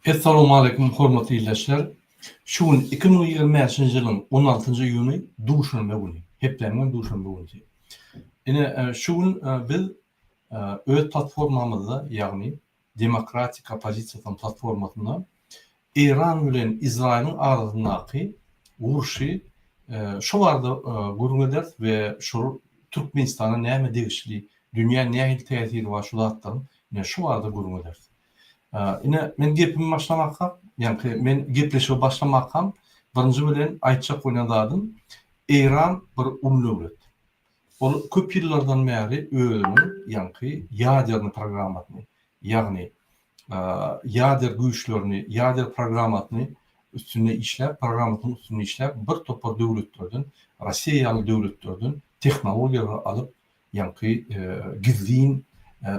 Essalawmaleýkum hormatly ildeşler! Şu gün 2025-nji ýylyň 16-njy iýuny duşenbe güni, hepdäniň duşenbe günüsi. Ine, şu gün biz öz platformamyzda, ýagny Demokratik oppozisiýasynyň platformasynda Eýran bilen Izraýylyň arasyndaky urşy şo barada gürrüň ederis we şol Türkmenistana näme degişli, dünýä nähili täsiri bar şu zatlaryň ine şu barada gürrüň ederis. Ine men gepimi başlamakam, ýaňky men gepleşige başlamakam birinji bilen aýtjak bolýan zadym Eýran bir uly döwlet. Ol köp ýyllardan bäri özüniň ýaňky ýaderny programmasyny, ýagny ýader güýçlerini, ýader programmasyny üstünde işläp, programmasynyň üstünde işläp, bir topar döwletlerden, Russiýa ýaly döwletlerden tehnologiýalary alyp, ýaňky gizlin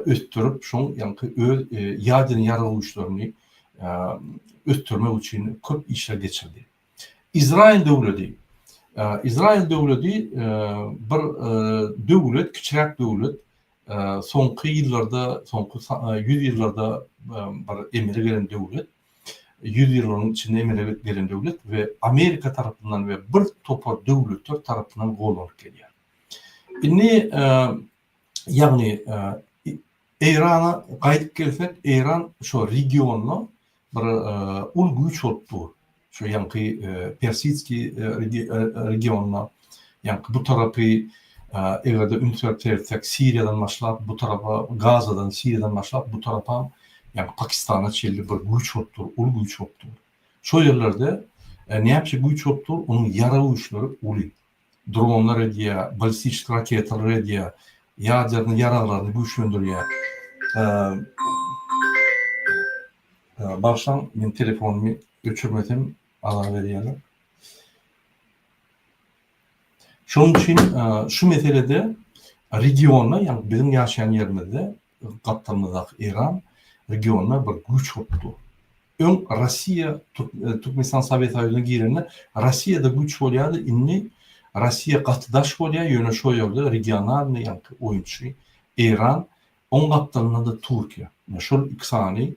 ösdürip, şoň ýaňky öz ýader ýarag güýçlerini ösdürmek üçin köp işler geçirdi. Izraýyl döwledi. Izraýyl döwledi bir döwlet, kiçiräk döwlet. Soňky ýyllarda, soňky ýüz ýyllarda bir emele gelen döwlet. Ýüz ýyllaryň içinde emele gelen döwlet we Amerika tarapyndan we bir topar döwletler tarapyndan gollanyp gelýär. Indi ýagny Eýrana gaýdyp gelsek, Eýran şo regionda bir uly güýç bolup dur. Şo ýaňky Persidskiý regionda, ýaňky bu tarapy eger-de üns berip seretsek, Siriýadan başlap bu tarapa, Gazadan, Siriýadan başlap bu tarapa, ýaňky Pakistana çenli bir güýç bolup dur, uly güýç bolup dur. Şo ýerlerde näçe güýç bolup dur, onuň ýarag güýçleri uly. Dronlar edýär, ballistiçki raketalar edýär, ýaderny ýaraglaryny güýçlendirýär. Bagyşlaň, men telefonymy öçürmesem azar berýärler. Şonuň üçin şu meselede regionda, ýagny biziň ýaşaýan ýerimizde, gapdalymyzdaky Eýran regionda bir güýç bolup dur. Öň Rossiýa Türkmenistan Sowet Soýuzyna girende Rossiýada güýç bolýardy, indi Rossiýa gaty daş bolýar, ýöne şo ýerde regionalnyý ýaňky oýunçy Eýran, oň gapdalynda-da Türkiýe. Ine şol iki sany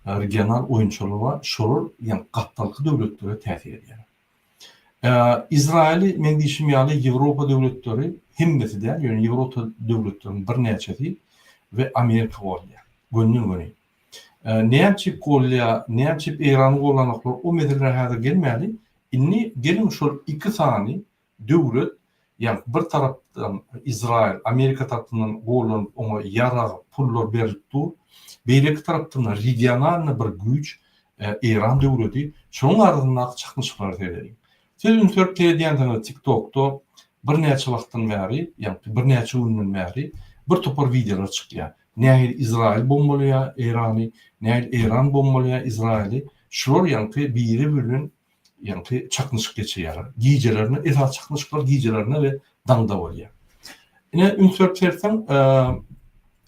regional oýunçylar bar, şolar ýaňky gapdalky döwletlere täsir edýär. Izraýyly meň diýşim ýaly Ýewropa döwletleri hemmesi däl, ýöne Ýewropa döwletleriniň birnäçesi we Amerika goldaýar. Gönden-göni. Näçip golýa, näçip Eýrany gollanoklar o meselelere häzir gelmäli. Indi geliň şol iki sany döwlet, ýagny bir tarapdan Izraýyl Amerika tarapyndan gollanyp oňa ýarag, pullar berlip dur. Beýleki tarapdan regionalnyý bir güýç Eýran döwleti. Şonuň arasyndaky çaknyşyklara seredeliň. Siz üns berip seredýänsiňiz TikTokda birnäçe wagtdan bäri, ýagny birnäçe günden bäri bir topar wideolar çykýar. Nähili Izraýyl bombalaýar Eýrany, nähili Eýran bombalaýar Izraýyly, şular ýaňky biri bilen ýaňky çaknyşyk geçirýärler. Gijelerine, esasy çaknyşyklar gijelerine we daňda bolýar. Ine, üns berip seretseň,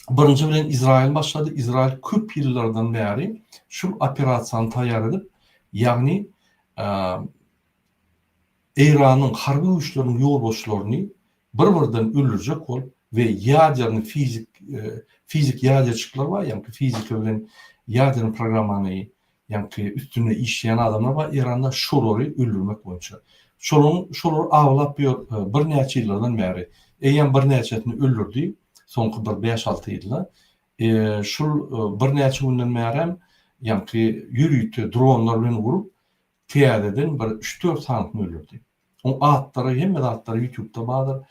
birinji bilen Izraýyl başlady. Izraýyl köp ýyllardan bäri şul operasiýany taýýar edip, ýagny Eýranyň harby güýçleriniň ýolbaşçylaryny bir-birden öldürjek bolup we ýaderny fizik fizik ýaderçikler bar, ýaňky fizika bilen ýaderny programmany ýaňky üstünde işleýän adamlar bar Eýranda şolary öldürmek boýunça. Şolaryň şolary awlap ýör birnäçe ýyllardan bäri. Eýýäm birnäçesini öldürdi soňky bir bäş-alty ýylda. Şul birnäçe günden bärem ýaňky ýörite dronlar bilen urup täzeden bir üç-dört sanysyny öldürdi. Oň atlary hemme zatlary ýutubda bardyr.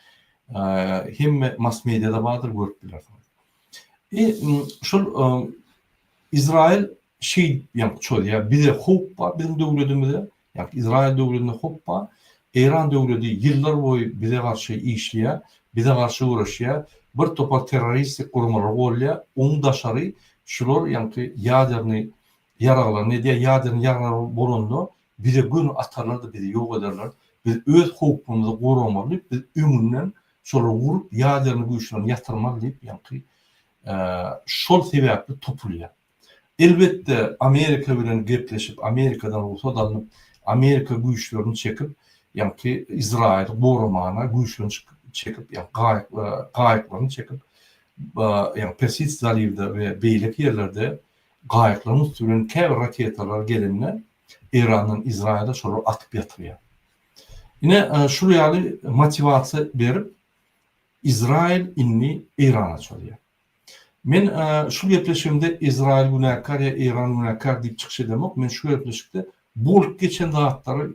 Hemme mass mediada bardyr görüp bilersiňiz. E şol Izrail şeýdip ýa çözýär. Bize howp bar biziň döwletimize. Ýa Izrail döwletinde howp bar. Eýran döwleti ýyllar boýy bize garşy işleýär, bize garşy göreşýär. Bir topar terroristik guramalar golýar. Oň daşary şular ýaňky ýaderny ýaraglaryny edýär. Ýaderny ýaraglar bolanda Bize göni atarlar-da bizi ýok ederler. Biz öz howpumyzy goramaly diýip, biz öňünden şolary urup, ýaderny güýçlerini ýatyrmaly diýip, ýaňky şol sebäpli topulýar. Elbetde, Amerika bilen gepleşip, Amerikadan rugsat alnyp, Amerika güýçlerini çekip, ýaňky Izraýyly goramana güýçlerini çekip, ýaňky gaýyk gaýyklaryny çekip, ýaňky Persids zaliwde we beýleki ýerlerde. gaýyklaryň üsti bilen käbir raketalar gelende Eýrandan Izraýyla şolary atyp ýatyrýar. Ine şul ýaly motiwasiýa berip Izraýyl indi Eýrana çozýar. Men şu gepleşigimde Izraýyl günäkär ýa Eýran günäkär diýip çykyş edemok. Men şu gepleşikde bolup geçen zatlary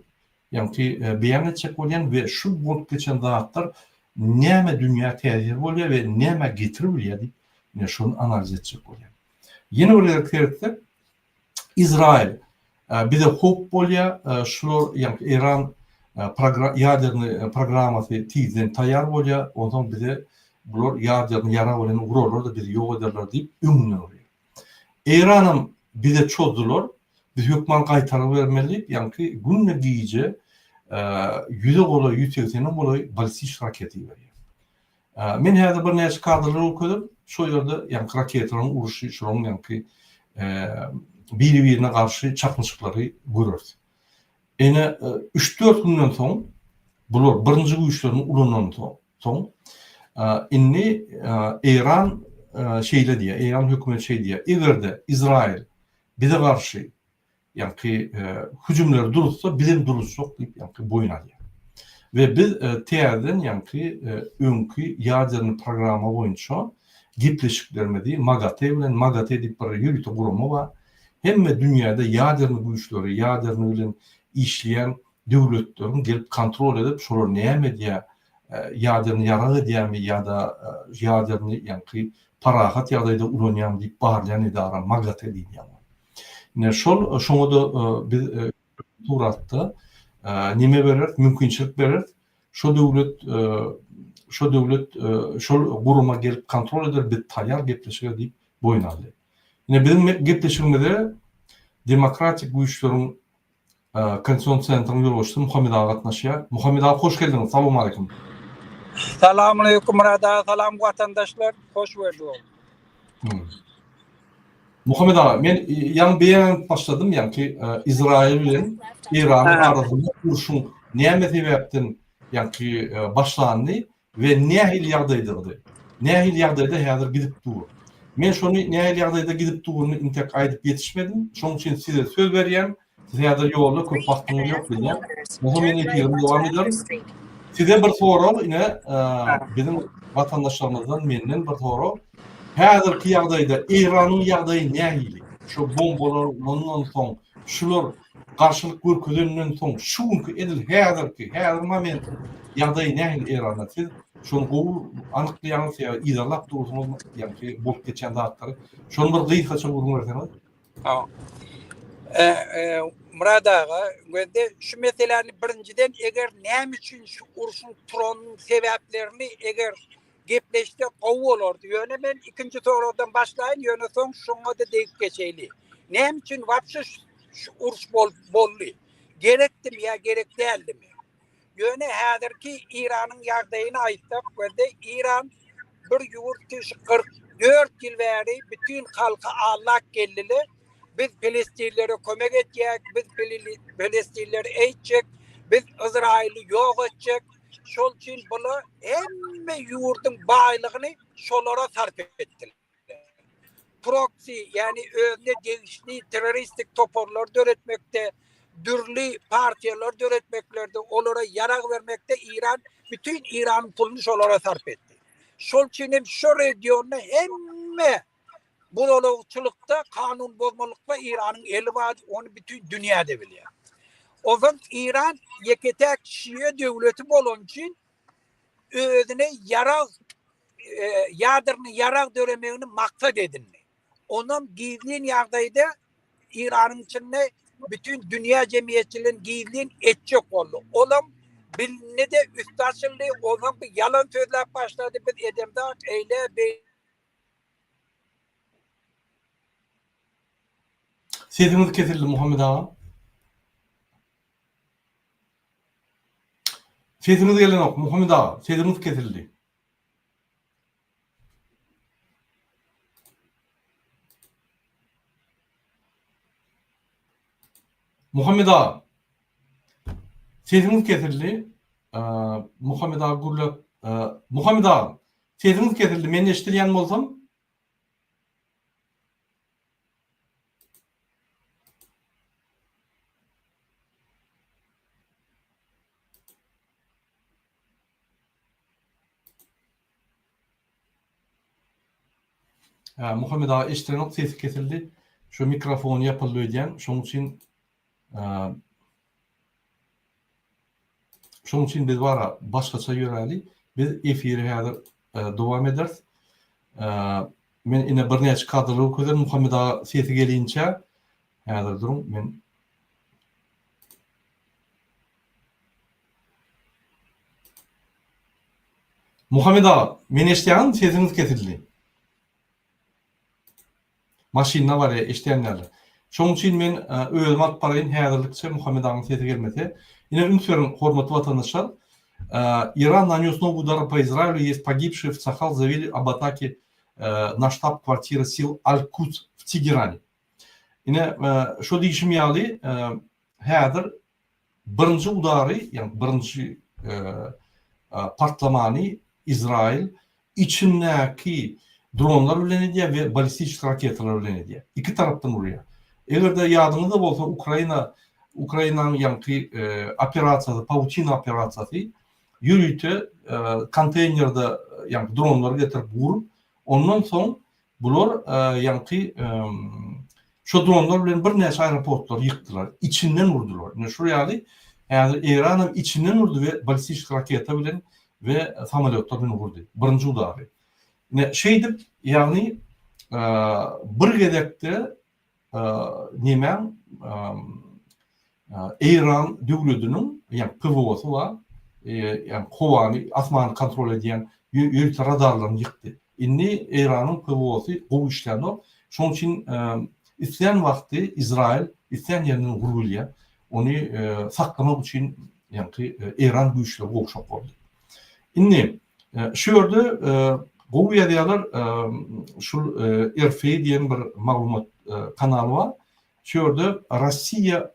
ýaňky beýan etjek bolýan we şu bolup geçen zatlar näme dünýä täsir bolýar we nämä getirip bilýär diýip ine şony analiz etjek bolýan. Ýene bir gezek seretsek Izraýyl bize howp bolýar, şular ýaňky Eýran ýaderny programmasy tizden taýýar bolýar, onsoň bize bular ýaderny ýarag bilen urarlar-da bizi ýok ederler diýip öňünden urýar. Eýranam bize çozdular, biz hökman gaýtargy bermeli diýip, ýaňky günde gije ýüze golaý, 180-e golaý ballistik raketa iberýär. Men häzir birnäçe kadrlary görkezip, şo ýerde ýaňky raketalaryň urşy, şolaryň ýaňky biri-birine garşy çaknyşyklary göreris. Ene üç-dört günden soň bular birinji güýçlerini ulanan soň, indi Eýran şeýle diýýär, Eýran hökümeti şeý diýýär, eger-de Izraýyl bize garşy ýaňky hüjümleri duruzsa, bizem duruzjak diýip ýaňky boýun alýar. We biz täzeden ýaňky öňki ýaderny programma boýunça gepleşiklerimizi MAGATE bilen, MAGATE diýip bir ýörite gurama bar, hemme dünýäde ýaderny güýçleri, ýaderny bilen işleýän döwletleriň gelip kontrol edip, şolar näme edýär, ýaderny ýarag edýärmi ýa-da ýaderny ýaňky parahat ýagdaýda ulanýarmy diýip barlaýan edara MAGATE diýilýär. Ine şol şoňa-da biz suratda neme bereris, mümkinçilik bereris. Şo döwlet şo döwlet şol gurama gelip kontrol eder, biz taýýar gepleşige diýip boýun aldy. Ine biziň gepleşigimize demokratik güýçleriň Konstitusion sentriň ýolbaşçysy Muhammet aga gatnaşýar. Muhammet aga hoş geldiňiz. Salowmaleýkim. Salamaleýkum Myrat aga, salam watandaşlar. Hoş gördük oglum. Muhammet aga, men ýaňy beýan edip başladym, ýaňky Izraýyl bilen Eýranyň arasynda urşuň näme sebäpden ýaňky başlandy we nähili ýagdaýdady? Nähili ýagdaýda häzir gidip dur? Men şony nähili ýagdaýda gidip duruny intek aýdyp ýetişmedim. Şonuň üçin size söz berýän. Siz häzir ýolda köp wagtyňyz ýok bilýän. Onsoň men efirimi dowam ederin. Size bir sorag ine, biziň watandaşlarymyzdan menden bir sorag. Häzirki ýagdaýda Eýranyň ýagdaýy nähili? Şu bombalar ulandan soň, şular garşylyk görkezenden soň şu günki edil häzirki, häzir momentiň ýagdaýy nähili Eýranda? Siz şony gowy anyklaýaňyz, sebäbi yzarlap dursuňyz, ýagny bolup geçýän zatlary. Şony bir gysgaça gürrüň berseňiz. Myrat aga, gözde şu meseläni birinjiden eger näme üçin şu urşuň turanynyň sebäplerini eger gepleşsek gowy bolardy. Ýöne men ikinji soragdan başlaýyn, ýöne soň şoňa-da degip geçeýli. Näme üçin wapşe şu uruş boldy? Gerekdimi ýa gerek däldimi? Ýöne häzirki Eýranyň ýagdaýyny aýtsak, gözde Eýran bir ýurt şu 44 ýyl bäri bütin halky allap geldiler. Biz pelestinlere kömek etýäk, biz pelestinleri eýtjek, biz Yzraýyly ýok etjek. Şol üçin bular hemme ýurduň baýlygyny şolara sarp etdiler. Proksi, ýagny özüne degişli terroristik toparlar döretmekde, dürli partiýalar döretmeklerde, olara ýarag bermekde Eýran bütin Eýranyň puluny şolara sarp etdi. Şol üçin hem şo regionda hemme Bozalawçylykda, kanun bozmalykda Eýranyň eli bar, ony bütin dünýä-de bilýär. Onsoň Eýran ýeke-täk şia döwleti bolany üçin özüne ýarag, ýadrny ýarag döremegini maksat edindi. Onam gizlin ýagdaýda Eýranyň içinde bütin dünýä jemgyýetçiligini gizlin etjek boldy. Olam bilindi-de üsti açyldy, onsoň bir ýalan sözläp başlady, biz edemzok, eýle, beýle. Sesiňiz kesildi Muhammet aga. Sesiňiz gelenok Muhammet aga, sesiňiz kesildi. Muhammet aga. Sesiňiz kesildi. Muhammet aga gürläp, Muhammet aga, sesiňiz kesildi. Men eşidilýän bolsam? Muhammet aga eşdilenok sesi kesildi. Şu mikrofon ýapyldy öýdýän. Şonuň üçin Şonuň üçin biz bara başgaça ýöräli. Biz efiri häzir dowam ederis. Men ine birnäçe kadrlar görkezerin Muhammet aga sesi gelinçä. Häzir duruň men Muhammet aga, meni eşidýäňizmi? Sesiňiz kesildi. Maşynda barýa, eşidýän däldir. Şonuň üçin men özüm alyp baraýyn häzirlikçe Muhammet agaň sesi gelmese. Ine üns beriň hormatly watandaşlar. Iran nanес новый удар по Израилю, есть погибшие в Цахал заявили об атаке на штаб-квартира сил Аль-Кудс в Тегеране. Ine şo diýşim ýaly häzir Birinji udary, ýagny birinji partlamany Izrail içindäki dronlar bilen edýär we ballistiçeski raketalar bilen edýär. Iki tarapdan urýar. Eger-de ýadyňyzda bolsa Ukraina Ukrainanyň ýaňky operasiýasy, Pautina operasiýasy ýörite konteýnerde ýaňky dronlary getirip gurup, ondan soň Bular ýaňky şo dronlar bilen birnäçe aeroportlary ýykdylar. Içinden urdular. Ine şul ýaly häzir Eýran hem içinden urdy we ballistiçeski raketa bilen we samolýotlar bilen urdy. Birinji udary. Ine şeýdip ýagny bir gezekde nemäň Eýran döwlediniň ýagny PWO-sy bar, ýagny howany, asmany kontrol edýän ýörite radarlaryny ýykdy. Indi Eýranyň PWO-sy gowy işlänok. Şonuň üçin islän wagty Izrail islän ýerinden urup bilýär. Ony saklamak üçin ýagny Eýran güýçleri gowşak boldy. Indi şu ýerde gowy ýazýarlar, şul RFI diýen bir maglumat kanaly bar. Şu ýerde Russiýa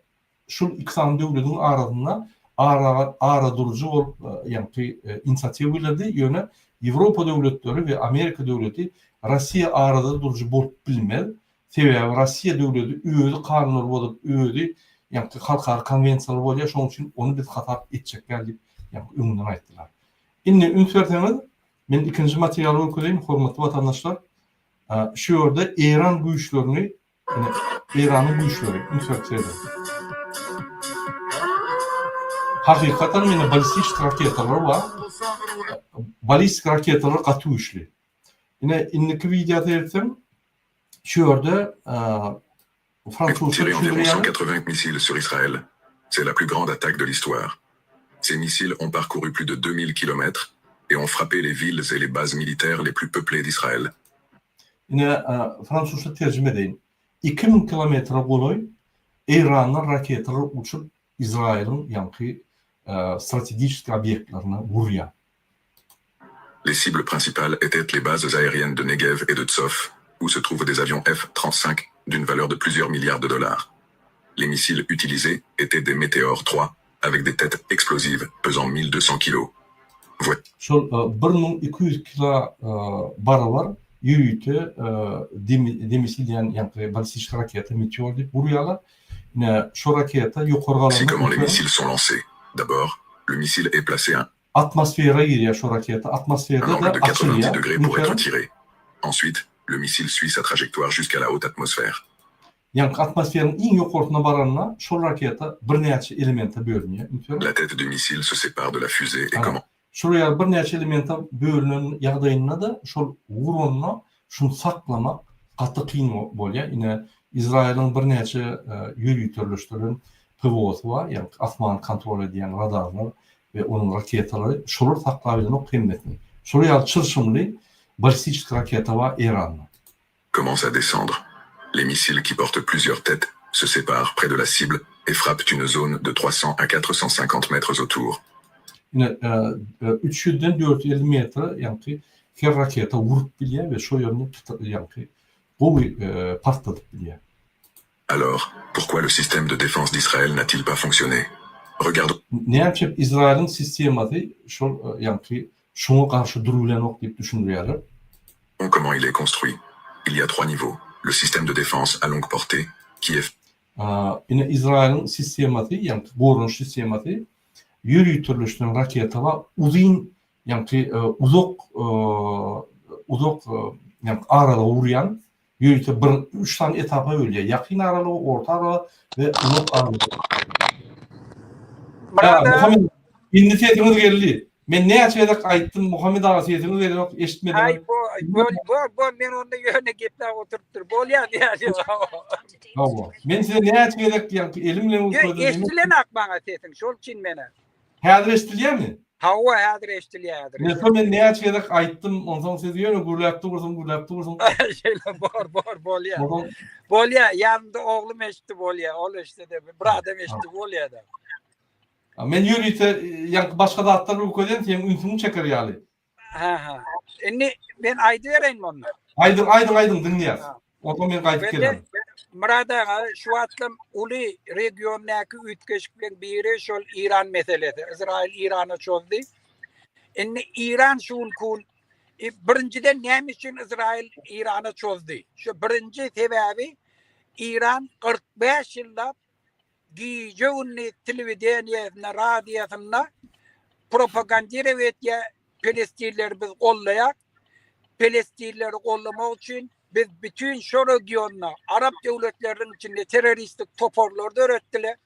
şul iki sany döwlediň arasynda ara araduryjy bolup ýaňky inisiatiwa bildirdi, ýöne Ýewropa döwletleri we Amerika döwleti Russiýa arada duruju bolup bilmez, sebäbi Russiýa döwleti özi kanunlary bozup özi ýaňky halkara konwensiýalary bozýar, şonuň üçin ony biz hasap etjek däl diýip ýaňky öňünden aýtdylar. Indi üns berseňiz men ikinji materialy görkezeýin hormatly watandaşlar. Şu ýerde Eýran güýçlerini Ine, Eýranyň güýçleri, üns berip serediň. Hakykatan ine ballistik raketalar bar. Ballistik raketalar gaty güýçli. Ine, indiki wideo seretseň, şu ýerde fransuzça Tiré environ düşündirýärler. 180 missiles sur Israël. C'est la plus grande attaque de l'histoire. Ces missiles ont parcouru plus de 2000 kilomètres et ont frappé les villes et les bases militaires les plus peuplées d'Israël. Ine, fransuzça terjime edeýin. 2000 kilometre golaý Eýrandan raketalar uçup, Izraýylyň ýaňky strategiçeski obýektlerine urýar. Les cibles principales étaient les bases aériennes de Negev et de Tsof, où se trouvent des avions F-35 d'une valeur de plusieurs milliards de dollars. Les missiles utilisés étaient des Meteor 3 avec des têtes explosives pesant 1200 kilos. Şol 1200 kilo barabar ýörite demisil diýen ýaňky ballistiçki raketa Meteor diýip urýarlar. Ine şo raketa ýokary Voici galanda comment les missiles sont lancés. D'abord, le missile est placé à Atmosfera girýär şo raketa, un atmosferada-da angle de 90 açylýar. degrés pour être tiré. Ensuite, le missile suit sa trajectoire jusqu'à la haute atmosphère. Ýaňky atmosferiň iň ýokarsyna baranda şol raketa birnäçe elemente bölünýär. Üns beriň. La tête du missile se sépare de la fusée et Ana, commence şol ýaly birnäçe elemente bölünen ýagdaýynda-da şol guranda şuny saklamak gaty kyn bolýar. Ine, Izraýylyň birnäçe ýöriteleşdirilen PWO-sy bar, ýagny asmany kontrol edýän radarlar we onuň raketalary, şolar saklap bilenok hemmesini. Şol ýaly çylşyrymly ballistiçeski raketa bar Eýranda. Commence à descendre. Les missiles qui portent plusieurs têtes se séparent près de la cible et frappent une zone de 300 à 450 mètres autour. Ine, 300-den 450 metre ýaňky her raketa urup bilýär we şo ýerini ýaňky gowy partladyp bilýär. Alors, pourquoi le système de défense d'Israël n'a-t-il pas fonctionné? Regardons. Näme üçin Izraýylyň sistemasy şol ýaňky şoňa garşy durubilenok diýip düşündirýärler. Comment il est construit. Il y a trois niveaux, le système de défense à longue portée, qui est. Ine Izraýylyň sistemasy, ýaňky goranyş sistemasy ýöriteleşdirilen raketa bar, uzyn ýaňky uzak uzak. ýagny aralyga urýan ýörite bir üç sany etapa bölýär. Ýakyn aralyga, orta aralyga we uzak aralyga. Myrat aga. Muhammet, indi sesiňiz geldi. Men näçe gezek aýtdym, Muhammet aga sesiňiz gelenok, eşitmediňiz. Aý, bo, bol, bol, bol, men onda ýöne gepläp oturypdyr. Bolýar diýýär. Hawa. Men size näçe gezek ýaňky elim bilen görkezdim. Eşdilenak maňa sesiň, şol üçin menä. Häzir eşdilýärmi? Hawa, häzir eşdilýär, häzir. Ine, men näçe gezek aýtdym, onsoň siz ýöne gürläp dursuň, gürläp dursuň. Şeýle bor, bor, bolýar. Bolýar, ýanymda oglum eşitdi, bolýar. Ol eşitdi, bir adam eşitdi, bolýar-da. Men ýörite ýaňky başga zatlar görkezýän, seniň ünsüňi çeker ýaly. Ha, ha. Indi men aýdybereýinmi onda? Aýdyň, aýdyň, aýdyň, diňleýäs. Onsoň men gaýdyp gelerin. Myrat aga, şu wagtlam uly regiondaky üýtgeşikligiň biri şol Iran meselesi. Izrail Irana çozdy. Indi Iran şu günki gün e, birinjiden näme üçin Izrail Irana çozdy? Şu birinji sebäbi Iran 45 ýyllap gije-gündiz telewideniýesinde, radiosynda propagandirow etýär, pelestinleri biz gollaýar. Pelestinleri gollamak üçin biz bütin şo regionda arap döwletleriniň içinde terroristik toparlar döretdiler.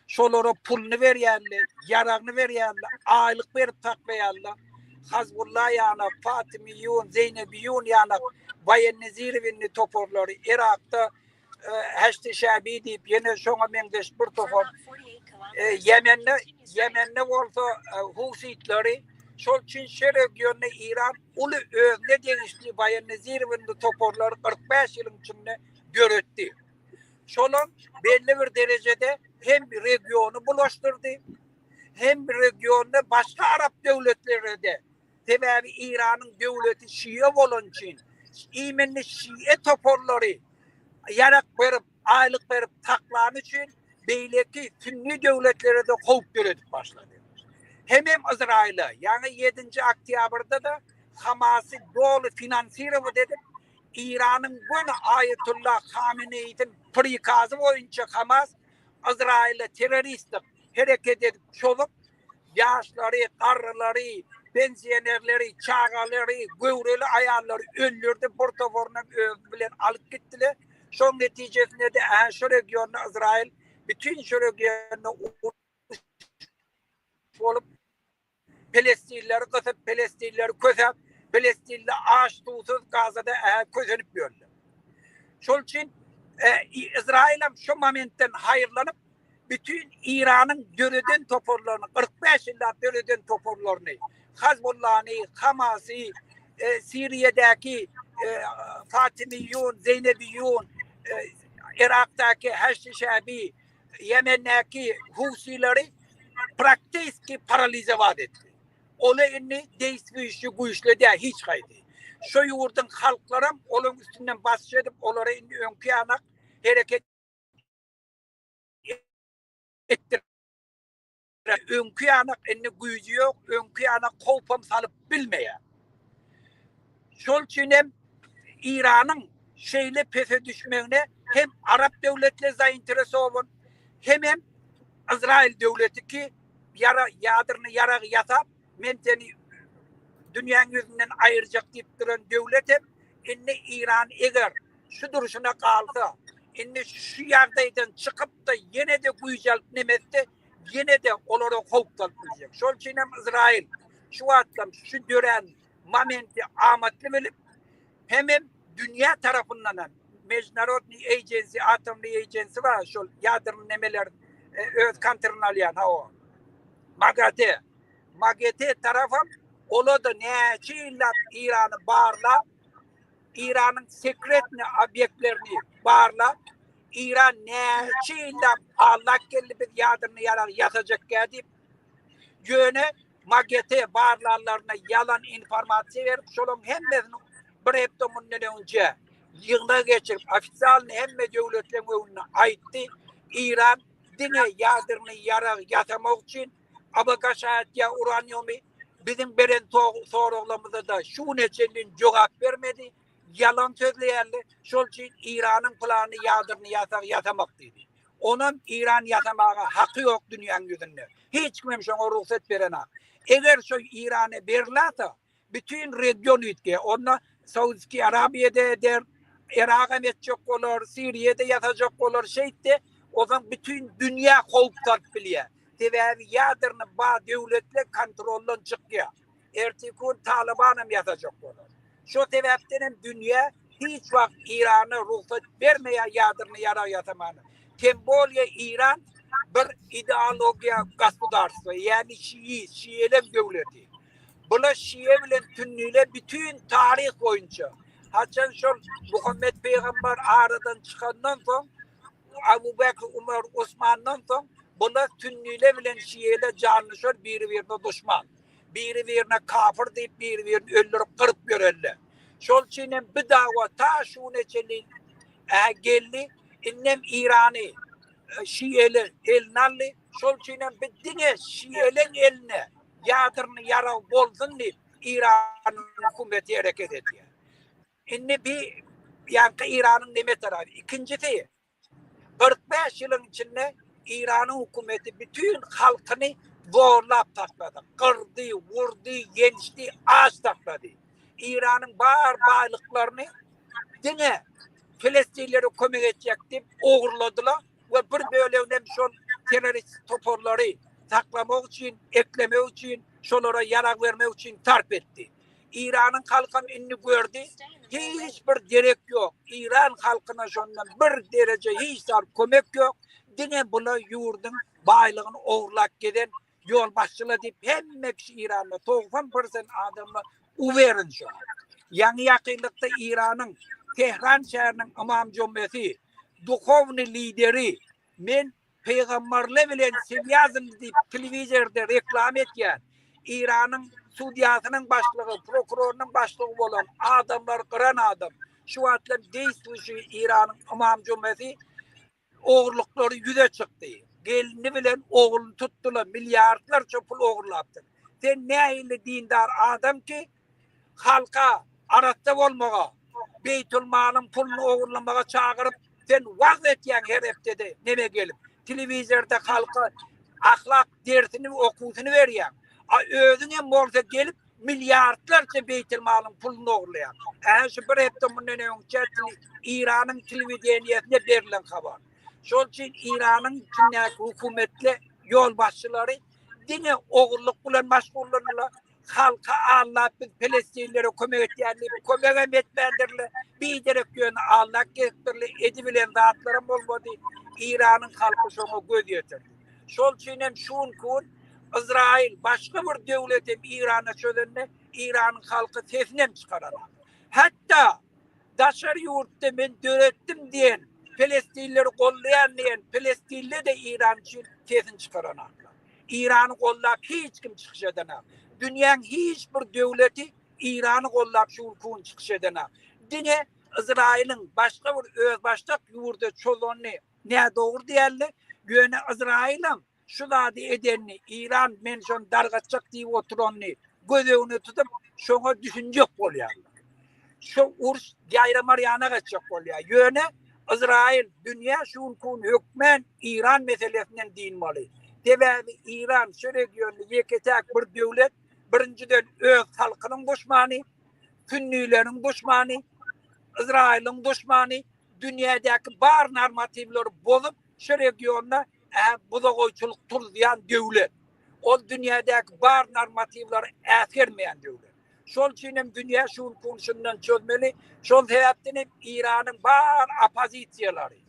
Şolara puluny berýärler, ýaragyny berýärler, aýlyk berip saklaýarlar. Hazbulla ýanak, Fatimiýun, Zeýnebiýun ýanak, Waýennezirowinni toparlary Irakda Heşdi Şäbi diýip ýene şoňa meňzeş bir topar Ýemende Ýemende bolsa Husitleri şol üçin şu regionda Iran uly özüne degişli waýennizirowanyý toparlary 45 ýylyň içinde döretdi. Şolam belli bir derejede hem regiony bulaşdyrdy, hem regionda başga arap döwletleri-de Sebäbi Eýranyň döwleti şia bolany üçin, imenli şia toparlary ýarak berip, aýlyk berip saklany üçin beýleki sünni döwletlere-de howp döredip başlady. Hemem Yzraýyla, ýaňy ýedinji oktýabrda-da Hamasy doly finansirowat edip, Eýranyň göni Aýatullah Hameneýiň prikazy boýunça Hamas Yzraýyla terroristik hereket edip çozup, Ýaşlary, garrylary, pensionerleri, çagalary, göwreli aýallary öldürdi, bir toparynam özi bilen alyp gitdiler. Şoň netijesinde-de ä şu regionda Yzraýyl bütin şu regionda uruş bolup, pelestinleri gysyp, pelestinleri kösäp, pelestinli aç-suwsuz Gazada ä kösenip ýörler. Şol üçin Yzraýylam şu momentden haýyrlanyp, bütin Eýranyň döreden toparlaryny, 45 ýyllap döreden toparlaryny, Hezbollany, Hamasy, e, Siriýadäki e, Fatimiýun, Zeýnebiýun, e, Irakdaky Haşdi Şabi, Ýemendäki Husileri praktiski paralizowat etdi. Ola indi deýstwişi güýçli däl hiç haýsy. Şo ýurduň halklaram olaryň üstünden basyş edip, olara indi öňki ýanak hereket etdir. Öňki ýanak indi güýji ýok, öňki ýanak howpam salyp bilmeýär. Şol üçin hem Eýranyň şeýle pese düşmegine hem arap döwletleri zainteresowan, hemem Izrail döwleti ki ýara ýadrny ýaragy ýasap, men seni dünýäň ýüzünden aýyrjak diýip duran döwlet hem indi Eýran eger şu durşuna galsa, indi şu ýagdaýdan çykyp-da ýene-de güýç alyp neme etse, ýene-de olara howp salyp biljek. Şol üçin hem Izrail şu wagtlam şu dörän momenti amatly bilip, hemem dünýä tarapyndan hem Mejnarodnyý agency, atomnyý agency bar, şol ýadrny nemeler e, öz kontrolyny alýan, hawa. MAGATE. MAGATE tarapam ola-da näçe ýyllap Eýrany barlap, Eýranyň sekretny obýektlerini barlap, Eýran näçe ýyllap allap geldi biz ýadrny ýarag ýasajakkä diýip, ýöne MAGATE barlanlaryna ýalan informasiýa berip, şolaryň hemmesini bir hepde mundan öňünçe ýygnak geçirip, ofisialny hemme döwletleriň öňünde aýtdy, Eýran diňe ýadrny ýarag ýasamak üçin abagaşaýatýar uraniumy, biziň beren soraglarymyza-da şu güne çenli jogap bermedi, ýalan sözleýärler, şol üçin Eýranyň plany ýadrny ýasag ýasamak diýdi. Onam Eýran ýasamaga haky ýok dünýäň ýüzünde. Hiç kimem şoňa rugsat berenak. Eger şo Eýrana berilasa, bütin region üýtgeýär. Onda Saudski Arabiýada eder, Iragam etjek bolar, Siriýada ýasajak bolar, şeýtse, ozan bütin dünýä howp salyp bilýär. Sebäbi ýadrny ba döwletler kontroldan çykýar. Erteki gün Talybanam ýasajak bolar. Şo sebäpden hem dünýä hiç wagt Irana rugsat bermeýär ýadrny ýarag ýasamana. Tem bolýa Iran bir ideologiýa gosudarstwo, ýagny şii, şiýeleň döwleti. Bula şiýe bilen sünnile bütin taryh boýunça haçan şol Muhammet pygamber aradan çykandan soň Abu Bekr, Umar, Osmandan soň bula sünnile bilen şiýele janlyşar biri-birine duşman. Biri-birine kafir diýip biri-birini öldürip gyryp ýörenler. Şol üçin hem bu dawa ta şu güne çenli ä geldi. Indem Irany şiýeli eline aldy. Şol üçin hem biz diňe şiýeleň eline ýadrny ýarag bolsun diýip Iranyň hökümeti hereket edýär. Indi bi ýaňky Iranyň neme tarapy. Ikinjisi 45 ýylyň içinde Iranyň hökümeti bütin halkyny zorlap saklady. Gyrdy, wurdy, ýençdi, aç saklady. Iranyň bar baýlyklaryny diňe Filestinlere kömek etjek diýip ogurladylar we bir bölegini hem şol terrorist toparlary saklamak üçin, eklemek üçin, şolara ýarag bermek üçin sarp etdi. Iranyň halkam indi gördi, hiç bir derek ýok. Iran halkyna şondan bir dereje hiç zat kömek ýok. Diňe bula ýurduň baýlygyny ogurlap gezen ýolbaşçylar diýip hemme kişi Iranda 90 prosent adamlar uwerin şo. Ýaňy ýakynlykda Iranyň Tehran şäheriniň Ymam Jomesi, duhowny lideri men Pygambarle bilen swýazny diýip telewizorda reklama etýän, Iranyň sudýasynyň başlygy, prokurorynyň başlygy bolan adamlary gyran adam, şu wagtlar deýstwuşi Iranyň Ymam Jumesi ogurlyklary ýüze çykdy. Gelni bilen ogluny tutdular, milliardlarça pul ogurlapdyr. Sen nähili dindar adam ki, halka arassa bolmaga, beýtulmalyň puluny ogurlamaga çagyryp, sen wagyz etýäň her hepdede neme gelip, telewizorda halka ahlak dersini, okuwysyny berýäň. A özüň hem bolsa gelip milliardlarça beýtilmalyň puluny ogurlaýaň. Ä şu bir hepde mundan öňçä Iranyň telewideniýesinde berlen habar. Şol üçin Iranyň içindäki hökümetli ýolbaşçylary diňe ogurlyk bilen meşgullandylar. Halky aldap biz pelestinlere kömek etýän diýip kömegem etmändirler. Biderek ýöne aldap gezipdirler. Edibilen zatlaram bolmady. Iranyň halky şoňa göz ýetirdi. Şol üçin hem şu günki gün Yzraýyl başga bir döwlet hem Irana çözende Iranyň halky sesini hem çykaranok. Hatda daşary ýurtda men döretdim diýen, pelestinleri goldaýan diýen pelestinli-de Iran üçin sesini çykaranoklar. Irany goldap hiç kim çykyş edenok. Dünýäň hiç bir döwleti Irany goldap şu günki gün çykyş edenok. Diňe Yzraýylyň başga bir özbaşdak ýurda çozanyny nädogry diýerler. Ýöne Yzraýylam şu zady edenini, Iran men şony dargatjak diýip oturanyny göz öňüne tutup, şoňa düşünjek bolýarlar. Şu uruş ýaýramar ýana geçjek bolýar. Ýöne Yzraýyl dünýä şu günki gün hökmän Iran meselesinden dynmaly. Sebäbi Iran şu regionda ýeke-täk bir döwlet, birinjiden öz halkynyň duşmany, sünnileriň duşmany, Yzraýylyň duşmany, dünýädäki bar normatiwleri bozup şu regionda buzagoýçylyk turuzýan döwlet. Ol dünýädäki bar normatiwleri äsgermeýän döwlet. Şol üçin hem dünýä şu günki şundan çözmeli. Şol sebäpden hem Iranyň bar oppozisiýalary,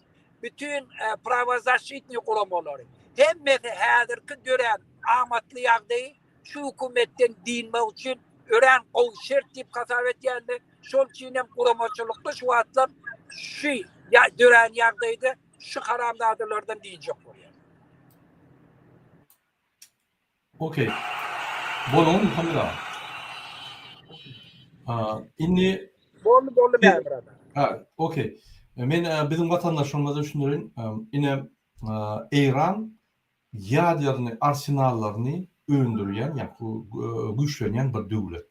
bütün e, prawozaşitniý guramalary hemmesi häzirki dörän amatly ýagdaýy şu hökümetden dynmak üçin örän gowy şert diýip hasap edýärler. Şol üçin hem guramaçylykly şu wagtlar şu dörän ýagdaýda şu haramzadalardan dynjak bolýar. Okey. Bolun Muhammed aga. Indi Boldy boldy Mämir aga. Ha, okey. Men e, biziň watandaşlarymyza düşündireýin. E, ine e, Eýran ýaderny arsenallaryny öndürýän, ýa güýçlenýän bir döwlet.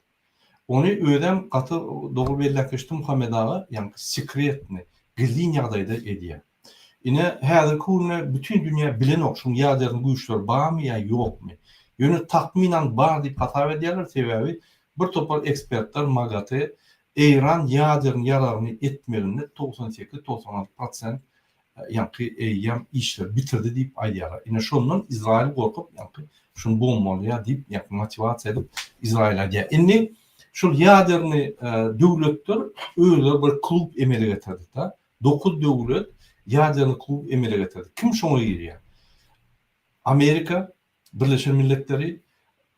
Ony özem gaty dogry belläp geçdi Muhammed aga, ýagny sekretny, gizlin ýagdaýda edýär. Ine, häzirki günde bütin dünýä bilenok şuň ýaderny güýçleri barmy ýa ýokmy. Ýöne takmynan bar diýip hasap edýärler, sebäbi bir topar ekspertler MAGATE. Eýran ýadern ýaragyny etmeginde 98, 96 prosent ýaňky eýýäm işleri bitirdi diýip aýdýarlar. Ine şondan Izraýyl gorkup ýaňky şuny bombalaýar diýip ýaňky motiwasiýa edip Izraýyl aýdýar. Indi şol ýaderni döwletler özleri bir klub emele getirdi-de. Dokuz döwlet ýaderni klub emele getirdi. Kim şoňa girýär? Amerika, Birleşen Milletleri,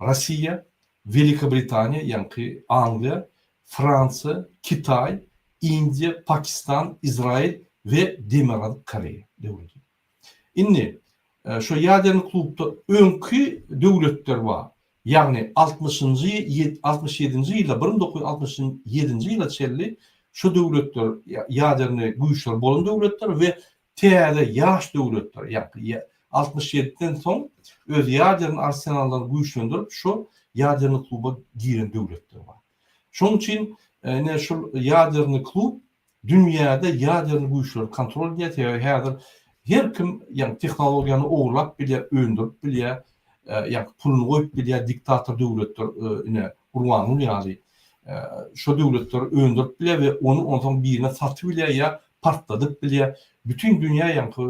Rossiýa, Welikobritaniýa, ýaňky Angliýa, Fransiýa, Kitaý, Indiýa, Pakistan, Izrail we Demirgazyk Koreýa döwleti. Indi şo ýaderni klubda öňki döwletler bar. Ýagny altmyşynjy, 67-nji ýylda, 1967-nji ýyla çenli şo döwletler ýaderni güýçleri bolan döwletler we Täze ýaş döwletler, ýagny 67-den soň öz ýaderni arsenallaryny güýçlendirip, şol ýaderni kluba giren döwletler bar. Şonuň üçin ine şol ýaderni klub dünýäde ýaderni güýçleri kontrol edýär, sebäbi häzir her kim ýagny tehnologiýany ogurlap bilýär, öndürip bilýär, ýagny puluny goýup bilýär, diktator döwletler ine Gurbanguly ýaly şo döwletler öndürip bilýär we ony onsoň birine satyp bilýär ýa partladyp bilýär. Bütin dünýä ýaňky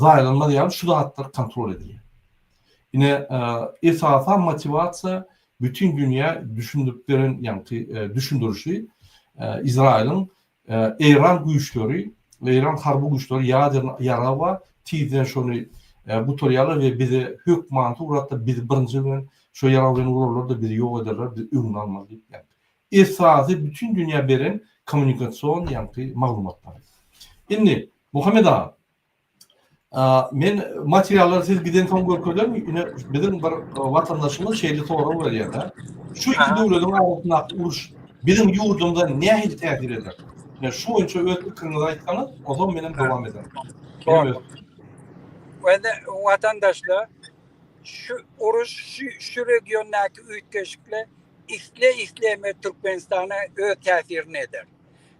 zaýalanmaz ýaly şu zatlar kontrol edilýär. Ine esasan motiwasiýa bütin dünýä düşündirip beren ýaňky düşündirişi Izraýylyň Eýran güýçleri, Eýran harby güýçleri ýader ýarag bar, tizden şony gutarýarlar we bize hökmany suratda bizi birinji bilen şo ýarag bilen urarlar-da bizi ýok ederler, biz öňüni almaly diýip ýaňky esasy bütin dünýä beren kommunikasion ýaňky maglumatlary. Indi Muhammet aga, Men materiallary siz giden soň görkezerin. Ine biziň bir watandaşymyz şeýle sorag berýär-de. Şu iki döwletiň arasyndaky uruş biziň ýurdumyza nähili täsir eder? Ine şu boýunça öz pikiriňizi aýtsaňyz, onsoň menem dowam ederin. Watandaşlar, şu uruş şu şu regiondaky üýtgeşikler isle-isleme Türkmenistana öz täsirini eder.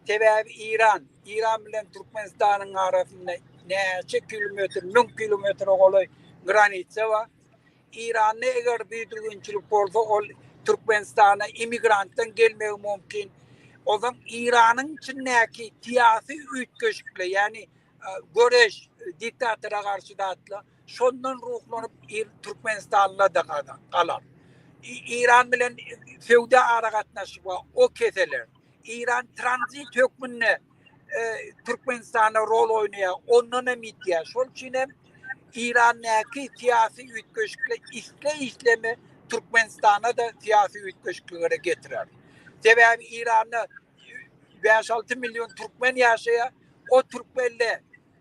Sebäbi Eýran, Eýran bilen Türkmenistanyň arasynda näçe kilometr, 1000 kilometre golaý granitsa bar. Eýranda eger bidüzgünçilik bolsa, ol Türkmenistana immigrantdan gelmegi mümkin. Onsoň Eýranyň içindäki syýasy üýtgeşikler, ýagny e, göreş diktatora garşy zatlar, şondan ruhlanyp Türkmenistanlylar da galar. Eýran bilen söwda aragatnaşygy bar, o keseler. Eýran tranzit hökmünde e, Türkmenistana rol oýnaýar, ondan hem ýitýär. Şol üçin hem Eýrandaky syýasy üýtgeşiklik isle-isleme Türkmenistana da syýasy üýtgeşikliklere getirer. Sebäbi Eýranda 5-6 million türkmen ýaşaýar. O türkmenler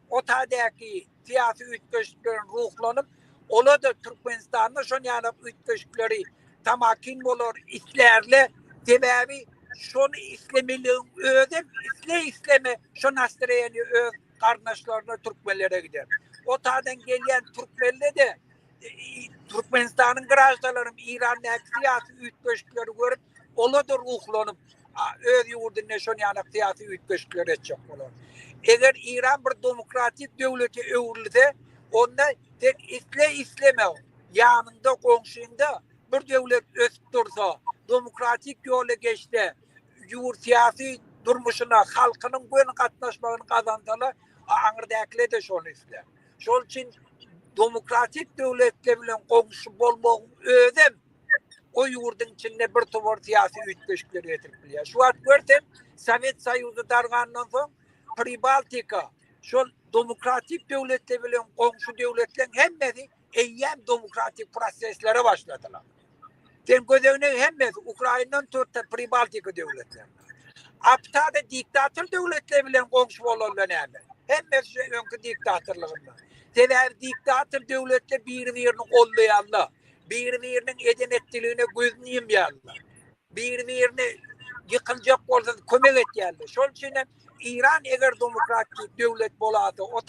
o taýdaky syýasy üýtgeşiklerden ruhlanyp, olar-da Türkmenistanda şon ýaly üýtgeşikleri tamakin bolar, islärler. Sebäbi şony islemeligiň özem isle-isleme şo nastroýeniýa öz garyndaşlaryna türkmenlere gider. O taýdan gelýän türkmenler-de Türkmenistanyň graždalarynyň Eýrandaky syýasy üýtgeşikleri görüp, olar-da ruhlanyp, öz ýurdunda şon ýaly syýasy üýtgeşikleri etjek bolar. Eger Eýran bir demokratik döwlete öwrülse, onda sen isle-isleme ýanyňda, goňşyňda bir döwlet ösüp dursa, demokratik ýola geçse, ýurt syýasy durmuşyna halkynyň göni gatnaşmagyny gazansalar, aňyrdakylar-da şony islär. Şol üçin demokratik döwletler bilen goňşy bolmagyň özem o ýurduň içinde bir topar syýasy üýtgeşikleri getirip bilýär. Şu wagt görseň, Sowet Soýuzy dargandan soň Pribaltika şol demokratik döwletler bilen goňşy döwletleriň hemmesi eýýäm demokratik proseslere başladylar. Sen gözegine hemmesi Ukrainadan tut da Pribaltika döwletlerine. Aptada diktator döwletler bilen goňşy bolanlar näme? Hemmesi şu öňki diktatorlygynda. Sebäbi diktator döwletler biri-birini goldaýarlar. Biri-biriniň eden etdiligine gözüni ýumýarlar. Biri-birini ýykyljak bolsa kömek etýärler. Şol üçin hem Eýran eger demokratik döwlet bolasa, o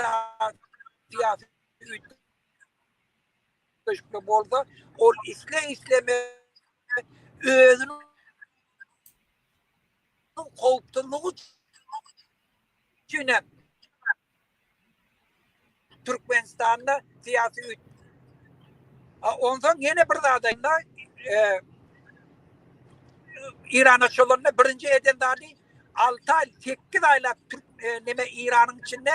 syýasy üýtgeşiklik bolsa, ol isle-isleme özüniň howpsuzlygy üçin hem Türkmenistanda syýasy üýt Onsoň ýene bir zat aýtda, e, Irana çozanda birinji eden zady 6 aý, 8 aýlap Türk e, neme Iranyň içinde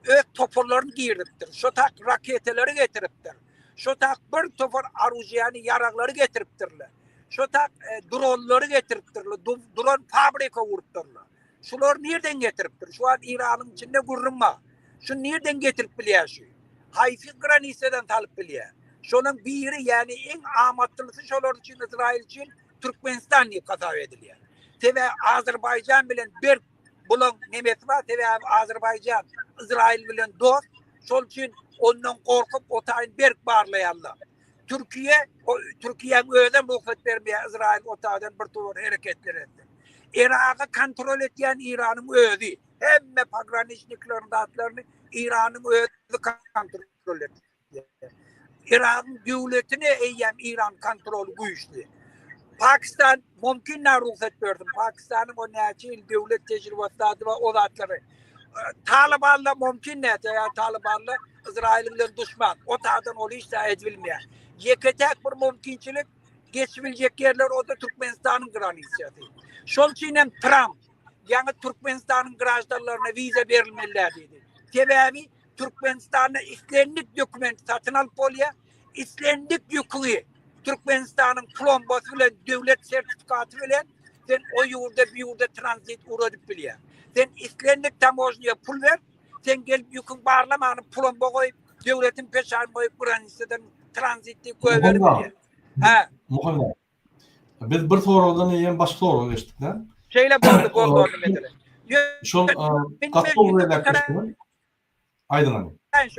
öz toparlaryny girizipdir. Şo tak raketelary getiripdir. Şo tak bir topar arujiýany, ýaraglary getiripdirler. Şo tak e, dronlary getiripdirler. Dron fabrika gurupdyrlar. Şulary nirden getiripdir? Şu wagt Iranyň içinde gürrüň bar. Şuny nirden getirip bilýär şu? Haýsy granisadan salyp bilýär? Şonuň biri, ýagny iň amatlysy şolar üçin Izrail üçin Türkmenistan diýip hasap edilýär. Sebäbi Azerbaýjan bilen berk bulaň nemesi bar, sebäbi Azerbaýjan Izrail bilen dost, şol üçin ondan gorkup o taýyn berk barlaýarlar. Türkiýe, Türkiýäň özem rugsat bermeýär Izrail o taýdan bir towar hereketler etsin. Iragy kontrol etýän Iranyň özi. Hemme pograniçnikleriň zatlaryny Iranyň özi kontrol etýär. Iragyň döwletine eýýäm Iran kontroly güýçli. Pakistan mümkin na rugsat bersin. Pakistanyň o näçe ýyl döwlet tejribesi zady bar o zatlary. Talibanlar mümkin näçe ýa Talibanlar Izrail bilen duşman. O taýdan ol hiç zat edip bilmeýär. Ýeke-täk bir mümkinçilik geçibiljek ýerler o da Türkmenistanyň granisiýasy. Şol üçin hem Tramp ýaňy Türkmenistanyň graždanlaryna wiza berilmeli däl diýdi. Sebäbi Türkmenistanda islendik dokumenti satyn alyp bolýar, islendik ýüküňi Türkmenistanyň plombasy bilen, döwlet sertifikaty bilen sen o ýurda, bu ýurda tranzit ugradyp bilýär. Sen islendik tamožnýa pul ber, sen gelip ýüküň barlamany plomba goýup, döwletiň peçatyny goýup granisadan tranzit diýip goýberip bilýär. Hä. Muhammet. Biz bir soragdan eýýäm başga soraga geçdik da. Şeýle boldy, boldy onda mesele. Şol gaty dogry belläp Aýdyň hany.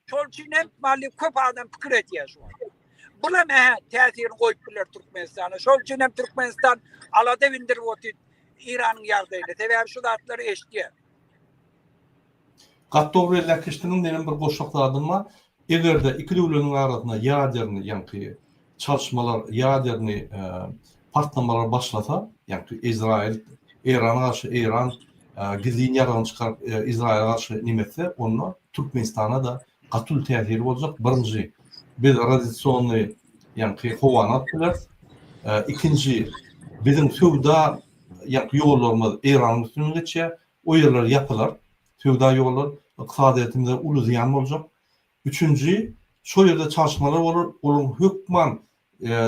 Şol üçin hem mali köp adam pikir edýär şu wagt. Bulam hä täsirini goýup biler Türkmenistana. Şol üçin hem Türkmenistan alada bindirip otyr Iranyň ýagdaýyny. Sebäbi şu zatlary eşitýär. Gaty dogry belläp geçdiňiz, menem bir goşjak zadym bar. Eger-de iki döwletiň arasynda ýaderni ýaňky çalyşmalar, ýaderni partlamalar başlasa, ýaňky Izrail Eýrana garşy Eýran gizlin ýaragyny çykaryp Izraile garşy neme etse, onda Türkmenistana-da gaty uly täsiri boljak. Birinji, biz radiasionnyý ýaňky howany alyp bileris. Ikinji, biziň söwda ýaňky ýollarymyz Eýranyň üstünden geçýär. O ýerler ýapylar, söwda ýollar, ykdysadyýetimize uly zyýan boljak. Üçünji, şol ýerde çalyşmalar bolar, olaryň hökman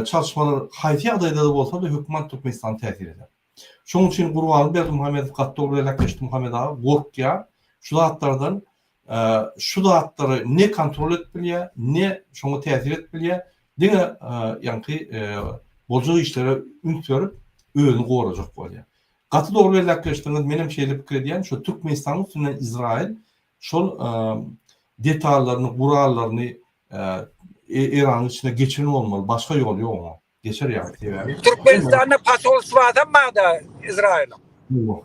çalyşmalar haýsy ýagdaýda-da bolsa-da hökman Türkmenistana täsir eder. Şonuň üçin Gurbanguly Berdimuhamedow gaty dogry belläp geçdi Muhammet aga, gorkýar şu zatlardan, şu zatlary ne kontrol edip bilýär, ne şoňa täsir edip bilýär, diňe ýaňky boljak işlere üns berip, özüni gorajak bolýar. Gaty dogry belläp geçdiňiz, menem şeýle pikir edýän, şo Türkmenistanyň üstünden Izrail şol detallaryny, gurallaryny Eýranyň içine geçiren bolmaly, başga ýol ýok oňa. Geçer ýaly sebäbi. Türkmenistanda posolstwasam barda Izrailiň. Ýok.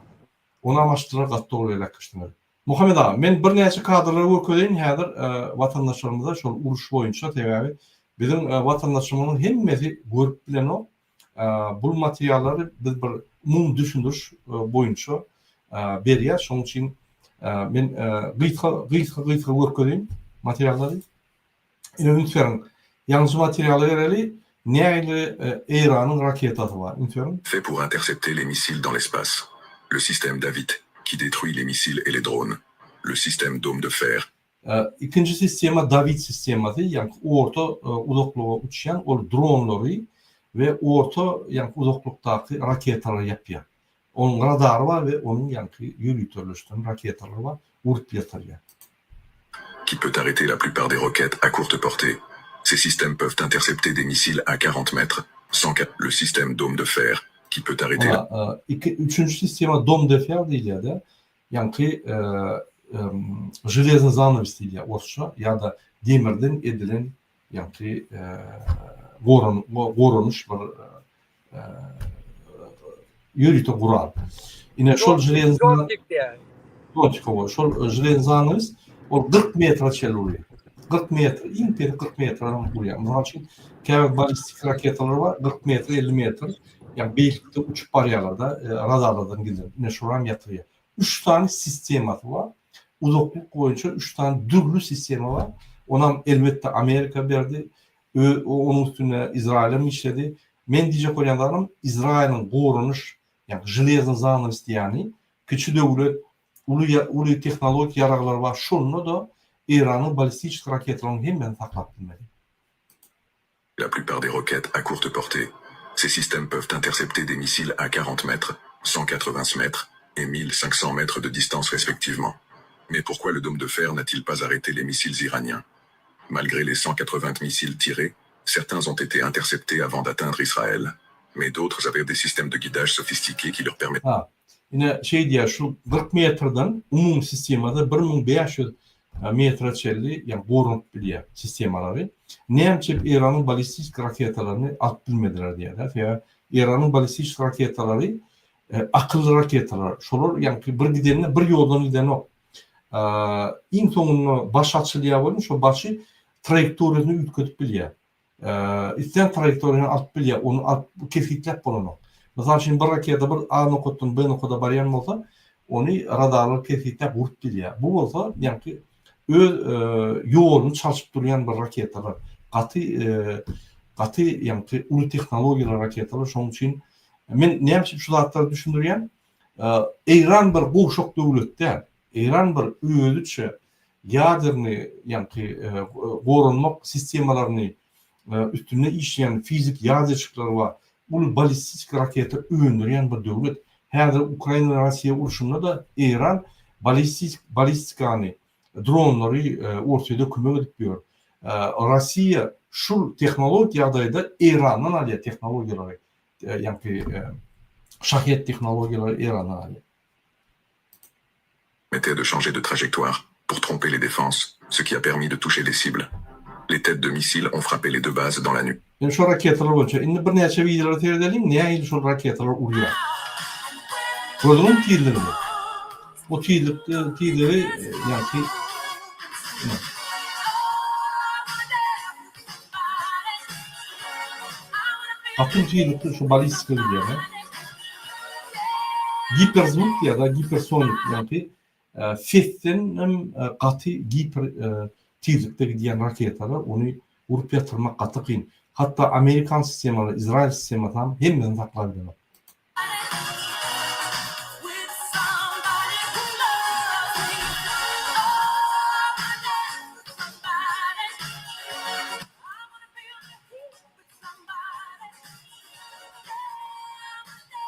Onam açdylar gaty dogry belläp geçdiňiz. Muhammet aga, men birnäçe kadrlary görkezeýin häzir watandaşlarymyza şol uruş boýunça sebäbi biziň watandaşlarymyzyň hemmesi görüp bilenok. Bul materiallary biz bir umumy düşündiriş boýunça berýäs. Şonuň üçin men gysga gysga gysga görkezeýin materiallary. Ine üns beriň. Ýaňky materialy bereli. Nähili Eýranyň raketasy bar. Üns beriň. Fait pour intercepter les missiles dans l'espace, le système David, qui détruit les missiles et les drones, le système Dôme de fer, Ikinji sistema Dawid sistemasy, ýagny orta uzaklyga uçýan ol dronlary we orta ýagny uzaklykdaky raketalary ýapýar. Onuň radary bar we onuň ýagny ýöriteleşdirilen raketalary bar, urup ýatyrýar. Qui peut arrêter la plupart des roquettes à courte portée. Ces systèmes peuvent intercepter des missiles à 40 mètres, 104 Le système Dôme de fer, qui peut arrêter la. Iki, üçünji sistema Dôme de fer diýilýär-de. Ýaňky železnyý zanawes diýilýär orsça ýa-da demirden edilen ýaňky goranyş bir ýörite gural. Ine şol železnyý Zotik diýýär. Şol železnyý zanawes ol 40 metre çenli urýar. 40 metr, iň pesi 40 metre urýar. Mysal üçin, käbir ballistik raketalar bar, 40 metr, 50 metr. Ýagny beýiklikde uçup barýarlar-da, radarlardan gizlenip. Ine şolam ýatyrýar. Üç sany sistemasy bar. Uzaklyk boýunça üç sany dürli sistema bar. Onam elbetde Amerika berdi. Onuň üstünde Izrail hem işledi. Men diýjek bolýan zadym Izraýylyň goranyş, ýagny železny zanawes diýýäni, kiçi döwlet, uly uly tehnologik ýaraglary bar, şonda-da Eýranyň ballistiçeski raketalarynyň hemmesini saklap bilmedi. La plupart des roquettes à courte portée. Ces systèmes peuvent intercepter des missiles à 40 mètres, 180 mètres et 1500 mètres de distance respectivement. Mais pourquoi le dôme de fer n'a-t-il pas arrêté les missiles iraniens? Malgré les 180 missiles tirés, certains ont été interceptés avant d'atteindre Israël, mais d'autres avaient des systèmes de guidage sophistiqués qui leur permettaient Ha, ine şeý diýýär, şu 40 metrden umumy sistemada 1500 metre çenli ýagny goranyp bilýär sistemalary. Näme üçin Eýranyň ballistik raketalaryny alyp bilmediler diýýär. Sebäbi Eýranyň ballistik raketalary akylly raketalar. Şolar ýagny bir gidende bir ýoldan gidenok. Iň soňunda baş açylýar welin şo başy traýektoriýasyny üýtgedip bilýär. Islän traýektoriýany alyp bilýär, ony alyp kesgitläp bolanok. Mysal üçin bir raketa bir A nokatdan B nokada barýan bolsa, ony radarlar kesgitläp urup bilýär. Bu bolsa ýaňky öz ýoluny çalşyp durýan bir raketalar. Gaty gaty ýaňky uly tehnologiýaly raketalar. Şonuň üçin men näme üçin şu zatlary düşündirýän? Eýran bir gowşak döwlet däl. Eýran bir özüçe ýaderni, ýaňky goranmak sistemalaryny üstünde işleýän fizik ýaderçikleri bar, uly ballistik raketa öndürýän bir döwlet. Häzir Ukraina-Russiýa urşunda-da Eýran ballistik ballistikany, dronlary Orsýede kömek edip ýör. Russiýa şul tehnologik ýagdaýda Eýrandan alýar tehnologiýalary, ýaňky Şahed tehnologiýalary Eýrandan alýar. Permettait de changer de trajectoire pour tromper les défenses, ce qui a permis de toucher les cibles. Les têtes de missiles ont frappé les deux bases dans la nuit. Indi şo raketalar boýunça indi birnäçe wideolara seredeliň nähili şol raketalar urýar. Gördüňizmi tizligini? Bu tizlikde tizligi ýaňky Gaty tizlikde şu balistika gidýär. Giperzwuk ýa-da gipersonik ýagny sesden hem gaty giper tizlikde gidýän raketalar ony urup ýatyrmak gaty kyn. Hatda amerikan sistemalary, izrail sistemasy hem hemmesini saklap bilenok.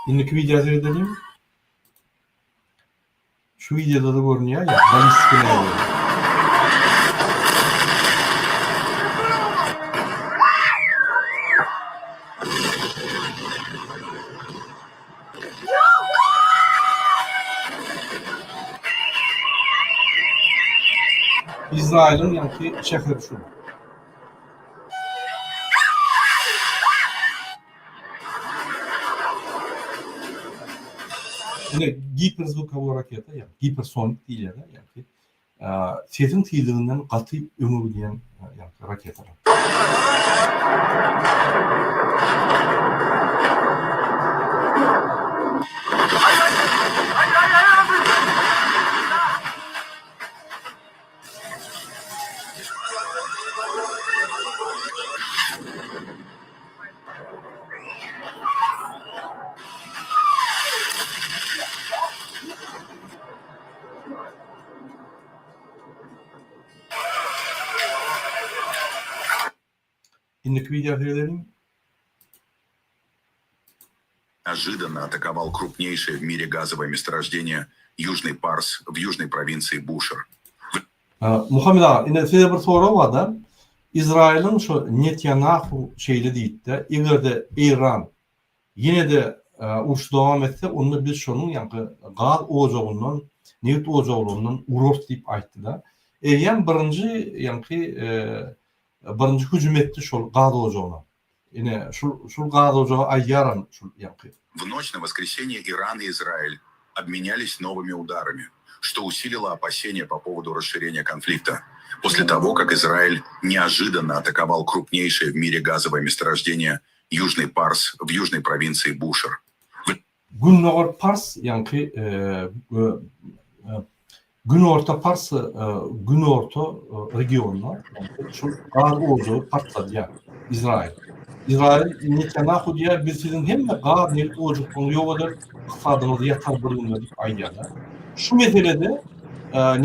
Indiki wideo seredeliň. Şu wideoda-da görünýär ýa balistika näme bolýar. Izraýylyň ýaňky şäheri şu. Ine giperzwukowoý raketa, ýa gipersonik diýilýär, ýa sesiň tizliginden gaty öňe gidýän raketalar. Indiki wideo seredeliň. Неожиданно атаковал крупнейшее в мире газовое месторождение Южный Парс в южной провинции Бушер. Muhammet aga, ine size bir sorag barda. Izraýylyň şo Netýanahu şeýle diýipdi, egerde Eýran ýene-de urşy dowam etse, onda biz şonuň ýaňky gaz ojagyndan, nebit ojaglygyndan urarys diýip aýtdy-da. Eýýäm birinji ýaňky birinji hüjüm etdi şol gaz ojagyna. Ine, şul, şul gaz ojagy aýýaram şul ýaňky. В ночь на воскресенье Иран и Израиль обменялись новыми ударами, что усилило опасения по поводу расширения конфликта, после того, как Израиль неожиданно атаковал крупнейшее в мире газовое месторождение Южный Парс в южной провинции Бушер. Gündogar Pars ýaňky Günorta Pars günorta regionda şol gaz ojagy partladýar Izrail. Izrail Netanýahu diýýär, biz siziň hemme gaz, nebit ojaklaryňyzy ýok ederis, ykdysadyňyzy ýatar bir günde diýip aýdýarlar. Şu meselede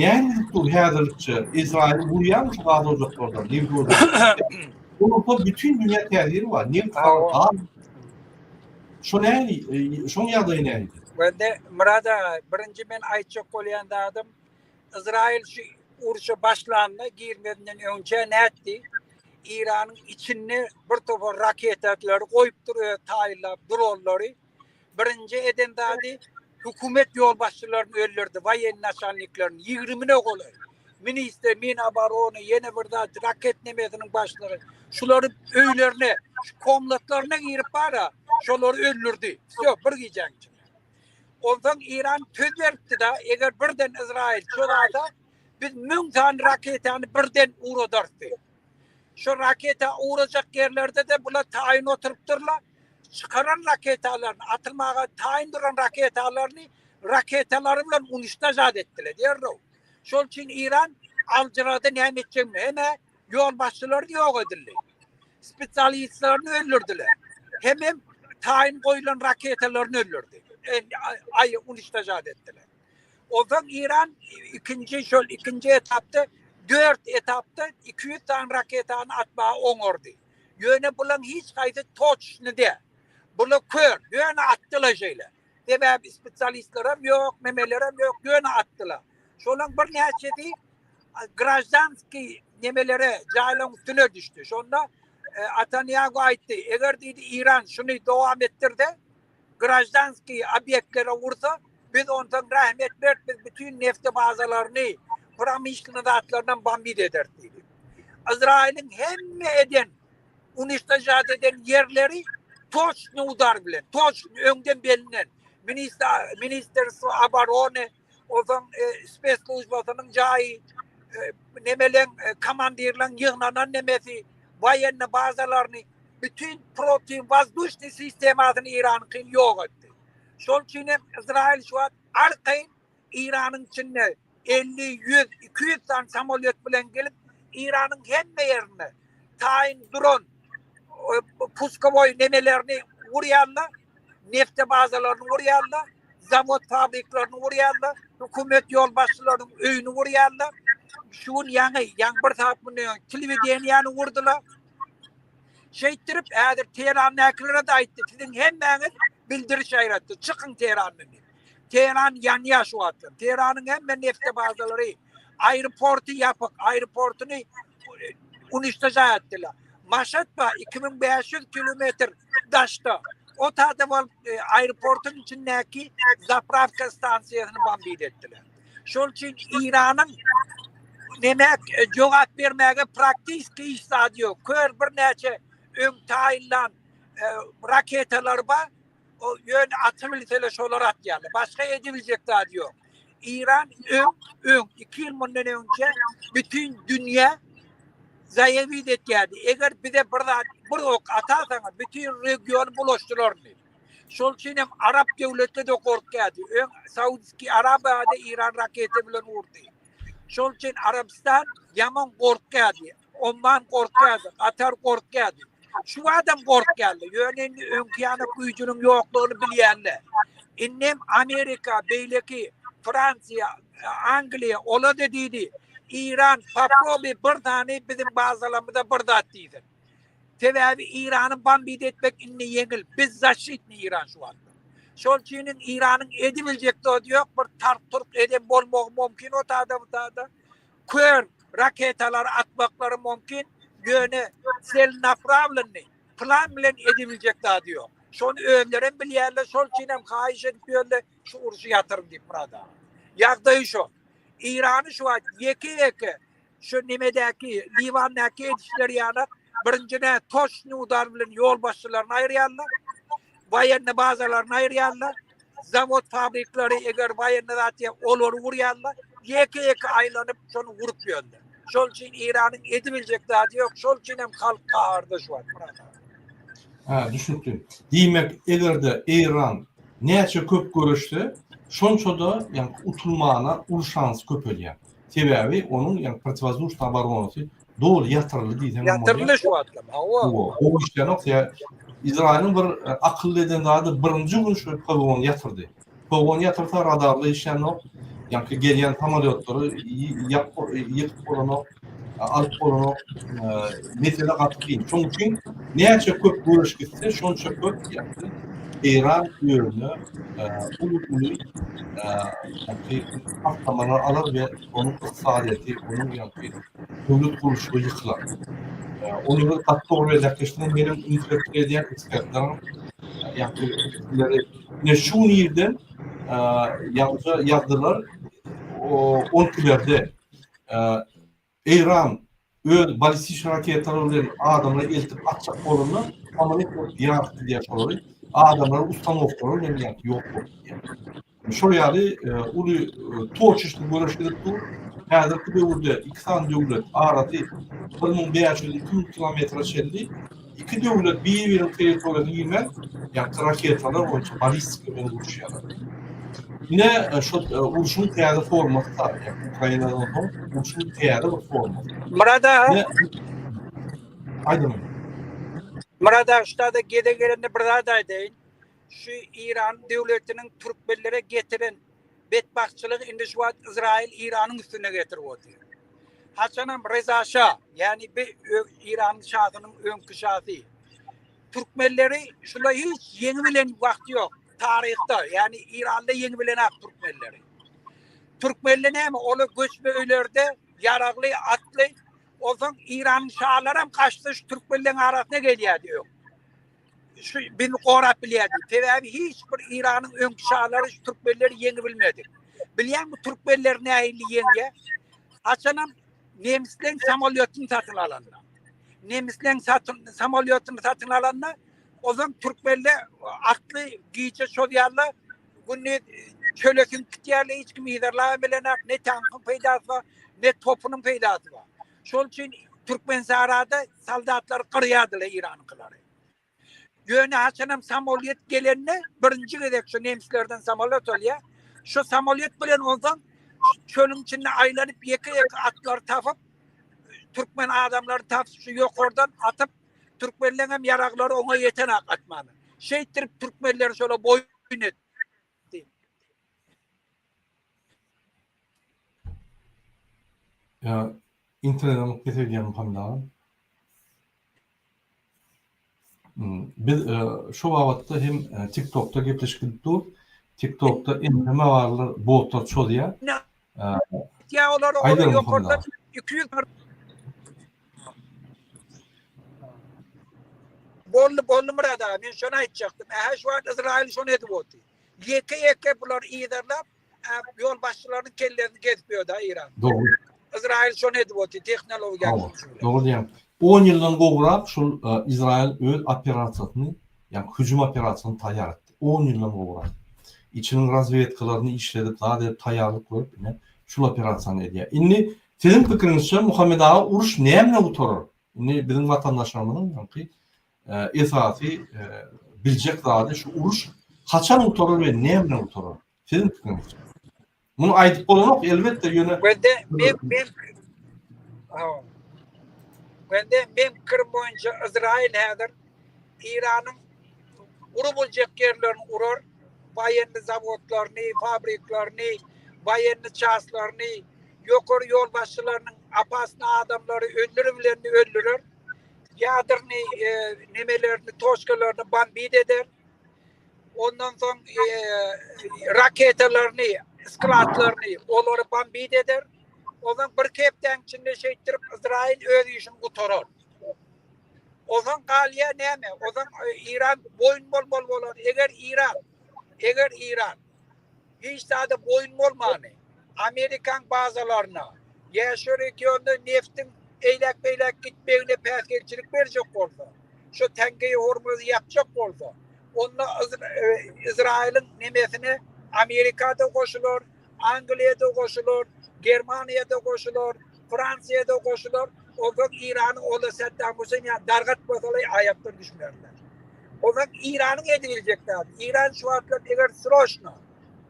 nähili gidip dur häzirlikçe Izrail urýarmy şu gaz ojaklardan, nebit ojaklardan? Bolsa bütin dünýä täsiri bar. Nebit, gaz. Şo nähili, şoň ýagdaýy nähili? Wende Myrat aga, birinji men aýtjak bolýan zadym, Izrail şu urşa başlanda girmezinden öňçe nätdi? Iranyň içinde bir topar raketalary goýupdyr, öz taýynlap dronlary. Birinji eden zady hökümet ýolbaşçylaryny öldürdi, woýennyý naçalniklerini, ýigrimine golaý. Ministr, Minoborony, ýene bir zat, raket nemesiniň başlygy. Şulary öýlerine, şu komnatlaryna girip bara, şolary öldürdi. Wsýo, bir gijäň içinde. Onsoň Eýran söz beripdi-da, eger birden Izrail çozasa, biz 1000 sany raketany birden ugradarys diýip. Şu raketa ugrajak ýerlerde-de bular taýyn oturypdyrlar. Çykaran raketalaryny, atylmaga taýyn duran raketalaryny raketalary bilen uniştožat etdiler derrew. Şol üçin Eýran aljyrady näme etjegini hem-ä ýolbaşçylary ýok edildi. Spesialistlerini öldürdiler. Hemem taýyn goýlan raketalaryny öldürdi. Aý uniştožat etdiler. Onsoň Eýran ikinji şol ikinji etapda dört etapda 200 sany raketany atmaga oňardy. Ýöne bulaň hiç haýsy toçny däl. Bular kör, ýöne atdylar şeýle. Sebäbi spesialistlerem ýok, nemelerem ýok, ýöne atdylar. Şolaň birnäçesi graždanskiý nemelere, jaýlaryň üstüne düşdi. Şonda e, Atanýagu aýtdy, eger diýdi Eýran şuny dowam etdirse, graždanskiý obýektlere ursa, biz ondan rähm etmeris, biz bütün nefte bazalaryny, promyşlennyý zatlarynam bombit ederis diýdi. Izrailiň hemme eden, uniçtožat eden ýerleri toçny udar bilen, toçny öňden belinen. Ministr, Ministerstwo oborony, onsoň e, spesslujbasynyň jaýy, e, nemeleň, e, komandirleň ýygnanan nemesi, woýenny bazalaryny, bütin protiwozdušnyý sistemasyny Eýranyňkyny ýok etdi. Şol üçin hem Izrail şu wagt arkaýyn Eýranyň içinde 50, 100, 200 sany samolýot bilen gelip Eýranyň hemme ýerinde taýyn duran puskowoý nemelerini urýarlar, nefte bazalaryny urýarlar, zawod fabriklerini urýarlar, hökümet ýolbaşçylarynyň öýüni urýarlar. Şu gün ýaňy, ýaňy bir saat mundan öň telewideniýäni urdular. Şeýtdirip, häzir Tehrandäkilere-de aýtdy, siziň hemmäňiz bildiriş ýaýratdy, çykyň Tehrandan diýip. Tehran ýanýar şu wagtlar. Tehranyň hemme nefte bazalary, aeroporty ýapyk, aeroportyny uniçtožat etdiler. Maşat bar 2500 kilometr daşda. O taýda bolup e, aeroportyň içindäki zapravka stansiýasyny bombit etdiler. Şol üçin Eýranyň nemek e, jogap bermäge praktiski hiç zady ýok. Kör birnäçe öň taýynlan e, raketalar bar. O ýöne atybilseler şolar atýarlar. Başga edibiljek zady ýok. Eýran öň, öň 2 ýyl mundan öňçe bütin dünýä zaýawit etýärdi. Eger bize bir zat, bir ok atarsaňyz bütin regiony bulaşdyrar diýip. Şol üçin hem Arap döwletleri-de gorkýardy. Öň Saudski Arabiýada Eýran raketa bilen urdy. Şol üçin Arabystan ýaman gorkýardy. Omman gorkýardy, Katar gorkýardy. Şu adam gorkýardy. Ýöne indi öňki ýaly güýjüniň ýoklugyny bilýärler. Indem Amerika, beýleki Fransiýa, Angliýa ola-da diýdi. Eýran poprobuý bir sany biziň bazalarymyza bir zat diýsin. Sebäbi Eýrany bombit etmek indi ýeňil. Bezzaşitnyý Eýran şu wagt. Şol üçinem Eýranyň edibiljek zady ýok. Bir tark-turk eden bolmagy mümkin o tada bu tada. Kör raketalary atmaklary mümkin. Ýöne celnapravlennyý plan bilen edibiljek zady ýok. Şony özlerem bilýärler. Şol üçinem haýyş edip ýörler şu urşy ýatyryň diýip Myrat aga. Ýagdaýy şo. Eýrany şu wagt ýeke-ýeke Şu nemedäki, Liwandaky edişleri ýaly birinjine toçny udar bilen ýolbaşçylaryny aýyrýarlar. Woýenny bazalaryny aýyrýarlar. Zawod fabrikleri eger woýenny zat diýip olary urýarlar. Ýeke-ýeke aýlanyp şony urup ýörler. Şol üçin Eýranyň edibiljek zady ýok. Şol üçin hem halk gaharda şu wagt Myrat aga. Hä, düşnükli. Diýmek, eger-de Eýran näçe köp göreşse, şonça-da ýaňky utulmana uly şansy köpelýär. Sebäbi onuň ýaňky protiwozdušnyý oboronasy Doly ýatyryldy diýseň hem bolýar. Ýatyryldy şu wagtlam, hawa. Hawa, gowy işlänok. Izraýylyň bir akylly eden zady birinji gün şu PWO-ny ýatyrdy. PWO-ny ýatyrsa radarly işlänok, ýaňky gelýän samolýotlary ýykyp bolanok, alyp bolanok. Mesele gaty kyn. Şonuň üçin näçe köp göreş gitse, şonça köp ýaňky Eýran özüne uly-uly ýaňky partlamalar alar we onuň ykdysadyýeti, onuň ýaňky döwlet gurluşygy ýykylar. Ony bir gaty dogry belläp geçdiňiz. Meniň üns berip edýän ekspertleriň ýaňky pikirleri ine şu gün irden ýaňyja ýazdylar on ikilerde Eýran öz ballistik raketalary bilen adamlary eltip atjak bolanda samolet bolup ýaryp gidýär şolary. Adamlary ustanowkalary bilen ýaňky ýok bolup gidýär. Şol ýaly uly toçeçny göreş gidip dur. Häzirki döwürde iki sany döwlet arasy 1500 2000 kilometre çenli iki döwlet bir-biriniň territoriýasyna girmän, ýagny raketalar boýunça ballistika bilen uruşýarlar. Ine şo urşuň täze formasy da, ýagny Ukrainadan soň urşuň täze bir formasy. Murad aga. Aýdyň. Murad aga, şu gezek gelende bir zat aýdaýyn. Şu Iran döwletiniň türkmenlere getiren betbagtçylygy indi şu wagt Izrail Iranyň üstüne getirip otyr. Haçanam Reza şa, ýagny bi Iranyň şasynyň öňki şasy türkmenleri şula hiç ýeňibilen wagty ýok taryhda, ýagny Iranda ýeňibilenak türkmenleri. Türkmenler näme, olar göçme öýlerde ýaragly, atly, onsoň Iranyň şalaram gaçsa şu türkmenleň arasyna gelýärdi öň. Şu bizi gorap bilýärdi. Sebäbi hiç bir Iranyň öňki şalary şu türkmenleri ýeňibilmedi. Bilýäňmi türkmenler nähili ýeňýär? Haçanam nemisleň samolýotyny satyn alanda. Nemisleň satyn samolýotyny satyn alanda ozan türkmenler atly gije çozýarlar, gündiz çöle siňip gitýärler, hiç kim yzarlap bilenak, ne tankyň peýdasy bar, ne topunyň peýdasy bar. Şol üçin Türkmensahrada soldatlar gyrýardylar Iranyňkylary. Ýöne haçanam samolýet gelende birinji gezek şu nemislerden samolýot alýar. Şu samolýet bilen onsoň çölüň içinde aýlanyp ýeke-ýeke atlary tapyp türkmen adamlaryny tapyp şu ýokardan atyp türkmenleň hem ýaraglary oňa ýetenak atmana. Şeýtdirip türkmenleri şola boýun etdi. Ýa internetiň pes edýän Muhammet aga. Biz şu babatda hem TikTokda gepleşik edip dur. TikTokda ençeme barlar botlar çozýar. Ýa olar ýokardan 200 Boldy, boldy Myrat aga, men şony aýtjakdym. Ähä şu wagt Izrail şony edip otyr. Ýeke-ýeke bulary yzarlap, ýolbaşçylarynyň kellesini kesip ýördi Eýran. Dogry. Izrail şony edip otyr, tehnologiýa güýji bilen. Dogry diýýäň. On ýyldan gowrak şol Izrail öz operasiýasyny, ýagny hüjüm operasiýasyny taýýar etdi. On ýyldan gowrak. Içiniň razwedkalaryny işledip, zat edip taýýarlyk görüp, ine, şul operasiýany edýär. Indi siziň pikiriňizçe, Muhammet aga, uruş näme bilen gutarar? Indi biziň watandaşlarymyzyň ýaňky esasy biljek zady şu uruş haçan gutarar we näme bilen gutarar? Siziň pikiriňizçe? Muny aýdyp bolanok elbetde ýöne Wende men men Wende men pikirim boýunça Izrail häzir Iranyň urubiljek ýerlerini urar, waýenny zawodlaryny, fabriklerini, waýenny çaslaryny, ýokary ýolbaşçylarynyň opasny adamlary öldüribilenini öldürer. Ýadrny nemelerini, toçkalaryny bombit eder. Ondan soň raketalaryny, skladlaryny olary bombit eder. Ondan bir hepdäň içinde şeýtdirip Izrail öz işini gutarar. Ondan galýar näme? Ondan Iran boýun bolmaly bolar. Eger Iran, eger Iran hiç zada boýun bolmany, Amerikan bazalaryna, ýa şu regionda neftiň eýläk-beýläk gitmegine päsgelçilik berjek bolsa, şu Tangeý Hormuzy ýapjak bolsa, onda Izraýylyň nemesine Amerika-da goşular, Angliýa-da goşular, Germaniýa-da goşular, Fransiýa-da goşular, onsoň Irany ola Saddam Hüseýin ýaly dargatmasalar aýakdan düşmerler. Onsoň Iranyň edibiljek zady, Iran şu wagtlar eger sroçno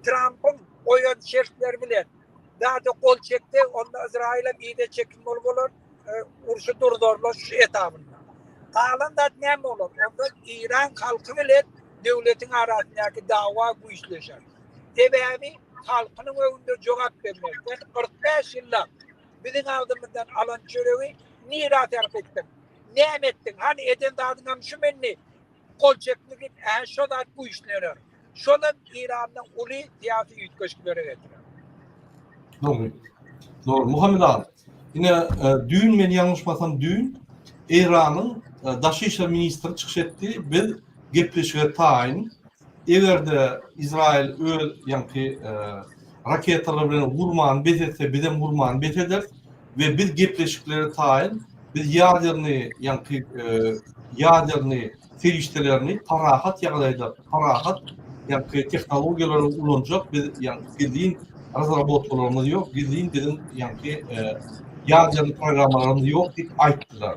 Trampyň goýan şertleri bilen zada gol çekse, onda Izraýylam yza çekilmeli bolar. urşy durzarlar şu etabynda. Galan zat näme bolar? Onda Eýran halky bilen döwletiň arasyndaky dawa güýçleşer. Sebäbi halkynyň öňünde jogap bermeli. Sen 45 ýyllap biziň agzymyzdan alan çöregi nirä sarp etdiň? Näme etdiň? Hany eden zadyňam şumy indi? Gol çekme diýip, ä şo zat güýçlener. Şolam Eýranda uly syýasy üýtgeşmelere getirer. Dogry. Dogry. Muhammet aga, ine düýn men ýalňyşmasam düýn Eýranyň daşary işler ministri çykyş etdi. Biz gepleşige taýyn. Eger-de Izrail öz ýaňky raketalar bilen urmany bes etse, bizem urmany bes ederis we biz gepleşiklere taýyn. Biz ýaderni ýaňky ýaderni serişdelerini parahat ýagdaýda, parahat ýaňky tehnologiýalary ulanjak biz ýaňky gizlin razrabotkalarymyz ýok, gizlin biziň ýaňky ýaderni programmalarymyz ýok diýip aýtdylar.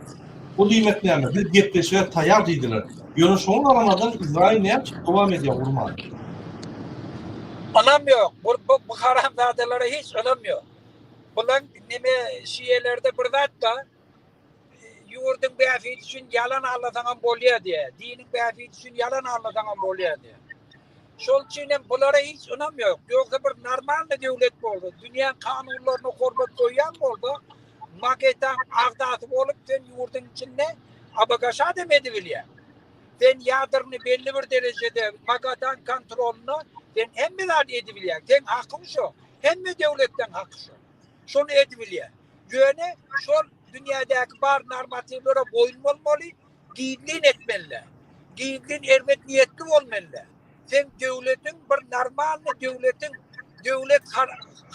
Bu diýmek näme? Biz gepleşige taýýar diýdiler. Ýöne şoňa garamazdan Izrail näme üçin dowam edýär urmany? Ynam ýok. Bu bu haramzadalara hiç ynam ýok. Bulaň neme şiýelerde bir zat bar. Ýurduň bähbidi üçin ýalan aldasaňam bolýar diýýär. Diniň bähbidi üçin ýalan aldasaňam bolýar diýýär. Şol üçin hem bulara hiç ynam ýok. Ýogsa bir normalny döwlet bolsa, dünýäň kanunlaryna hormat goýýan bolsa, Magetaň agzasy bolup sen ýurduň içinde ABGŞ-da edibilýär. Sen ýadrny belli bir derejede Magataň kontrolynda sen hemme zady edibilýäň. Seň hakyň şo. Hemme döwletleň haky şo. Şony edibilýär. Ýöne şol dünýädäki bar normatiwlere boýun bolmaly, gizlin etmeliler. Gizlin erbet niýetli bolmalylar. Seň döwletiň bir normalny döwletiň döwlet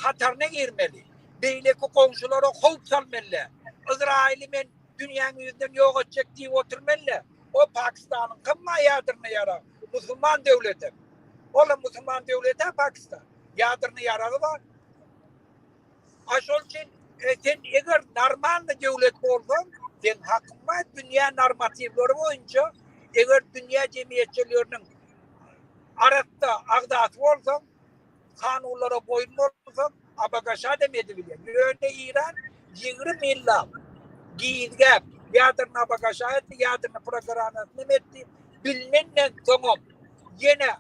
hataryna girmeli. Beýleki goňşulara howp salmalylar. Yzraýyly men dünýäň ýüzünden ýok etjek diýip oturmalylar. O Pakistanyň kymma ýadrny ýarag? Musulman döwletem. Olam musulman döwlet-ä Pakistan. Ýadrny ýaragy bar. A şol üçin e, sen eger normalny döwlet bolsaň, sen hakyň bar dünýä normatiwleri boýunça eger dünýä jemgyýetçiliginiň arassa agzasy bolsaň, kanunlara boýun bolsaň, ABGŞ-da edibilýär. Ýöne Eýran 20 ýyllap gizläp ýadrny ABGŞ etdi, ýadrny programmasyny etdi. Bilinenden soňam ýene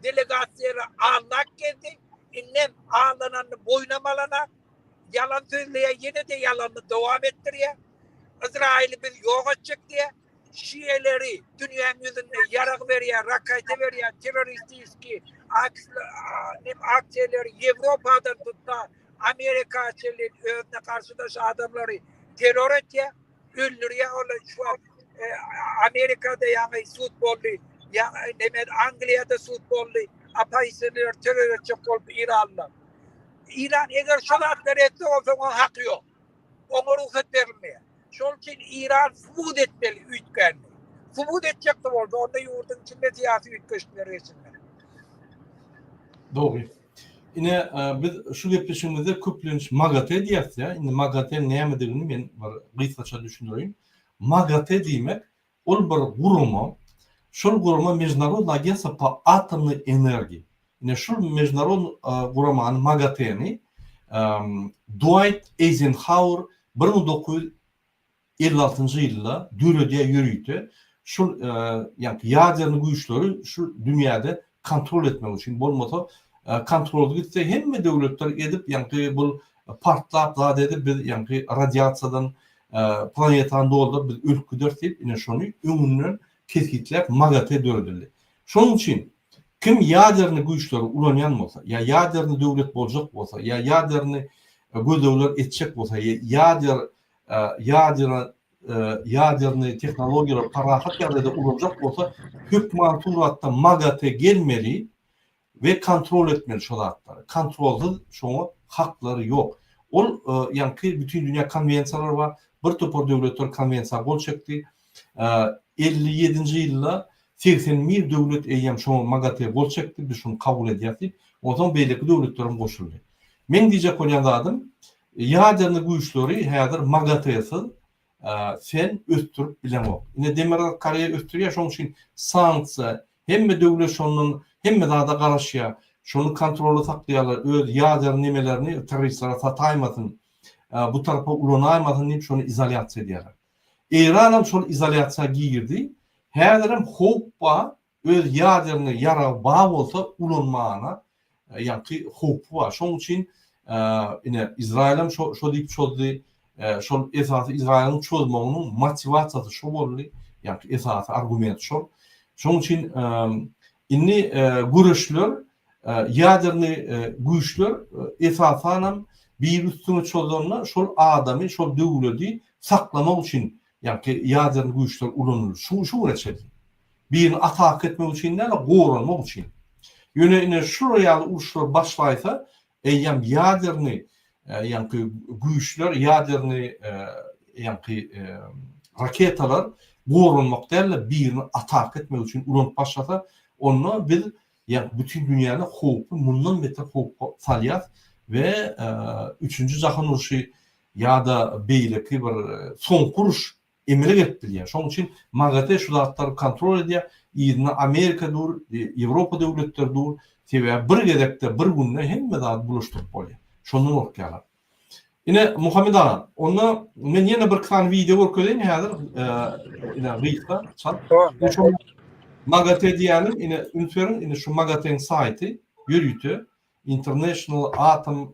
delegasiýalary aldap gezdi. Indem aldananyny boýnam alanak. Ýalan sözleýär, ýene-de ýalanyny dowam etdirýär. Yzraýyly biz ýok etjek diýýär. Şiýeleri dünýäň ýüzünde ýarag berýär, raketa berýär, terroristiski aksiýalary Ýewropadan tutsa Amerika çenli özüne garşydaş adamlary terror etýär. öldürýär olar şu wagt e, Amerikada ýaňy sud boldy ýaňy neme Angliýada sud boldy opozisiýalar terror etjek bolup Iranlar Iran eger şu zatlary etse bolsa oňa haky ýok oňa rugsat berilmeýär şol üçin Iran subut etmeli üýtgänini subut etjek bolsa onda ýurduň içinde syýasy üýtgeşmeler geçirmeli Dogry. Ine, biz şu gepleşigimizde köplenç MAGATE diýýäs-ä. Indi MAGATE nämedigini men bir gysgaça düşündireýin. MAGATE diýmek, ol bir gurama. Şol gurama Международное агентство по атомной энергии. Ine, şul mežnarodnyý guramany MAGATE-ni Duaýt Eýzenhauer 1900 56-njy ýylda döredýär ýörite şul ýaňky ýaderny güýçleri şu dünýäde kontrol etmek üçin bolmasa kontrol gitse hemme döwletler edip ýaňky bul partlap zat edip biz ýaňky radiasiýadan planetany dolduryp biz ölüp gideris diýip ine şony öňünden kesgitläp MAGATE döredildi. Şonuň üçin kim ýaderny güýçleri ulanýan bolsa ýa ýaderny döwlet boljak bolsa ýa ýaderny gözlegler etjek bolsa ýa ýader ýadera ýaderny tehnologiýalary parahat ýagdaýda ulanjak bolsa, hökman suratda MAGATE gelmeli we kontrol etmeli şo zatlary. Kontrolsyz şoňa haklary ýok. Ol ýaňky bütindünýä konwensiýalary bar. Bir topar döwletler konwensiýa gol çekdi. 57-nji ýylda 81 döwlet eýýäm şoňa MAGATE gol çekdi, biz şuny kabul edýäs diýip. Onsoň beýleki döwletlerem goşuldy. Meň diýjek bolýan zadym, Ýaderny güýçleri häzir MAGATE-siz sen ösdürip bileňok. Ine Demirgazyk Koreýa ösdürýär, şonuň üçin sanksiýa, hemme döwlet şondan hemme zada garaşýar. Şony kontrolda saklaýarlar, öz ýader nemelerini terroristlere sataýmasyn. bu tarapa ulanaýmasyn diýip şony izolýasiýa edýärler. Eýranam şol izolýasiýa girdi. Häzirem howp bar, öz ýaderny ýaragy bar bolsa ulanmana ýaňky howpy bar. Şonuň üçin ine Izraýylam şo şo diýip çozdy. Şol esasy Izraýylyň çozmagynyň motiwasiýasy şo boldy. Ýaňky esasy argument şol. Şonuň üçin indi göreşler ýaderny güýçler esasanam biri üstüňe çozanda şol adamy, şol döwledi saklamak üçin ýaňky ýaderny güýçler ulanyldy. Şu şu güne çenli. Birini ataka etmek üçin däl-de, goranmak üçin. Ýöne ine şular ýaly uruşlar başlaýsa, eýýäm ýaderny ýaňky güýçler, ýaderny ýaňky raketalar goranmak däl-de, birini ataka etmek üçin ulanyp başlasa, onda biz ýaňky bütin dünýäni howply, mundan beter howpa salýas we üçünji jahan urşy ýa-da beýleki bir soňky uruş emele gelip bilýär. Şonuň üçin MAGATE şu zatlary kontrol edýär. Yzynda Amerika dur, Ýewropa döwletleri dur. Sebäbi bir gezekde, bir günde hemme zady bulaşdyryp bolýar. Şondan gorkýarlar. Ine, Muhammet aga, onda men ýene bir sany wideo görkezeýin häzir, ine gysga, çalt. MAGATE diýýänim, ine üns beriň, ine şu MAGATE-niň saýty ýörite. International Atom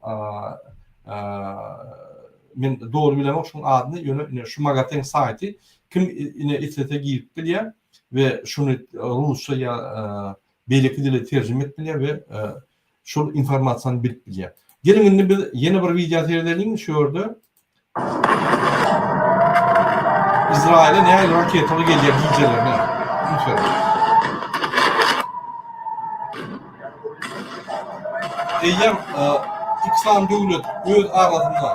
men doly bilemok şuň adyny ýöne ine şu MAGATE-iň saýty kim ine islese girip bilýär we şuny rusça ýa beýleki dile terjime edip bilýär we şol informasiýany bilip bilýär. Geliň indi biz ýene bir wideo seredeliň şu ýerde. Izraýyla nähili raketalar gelýär gijelerine? Üns beriň. Eýýäm iki sany döwlet öz arasynda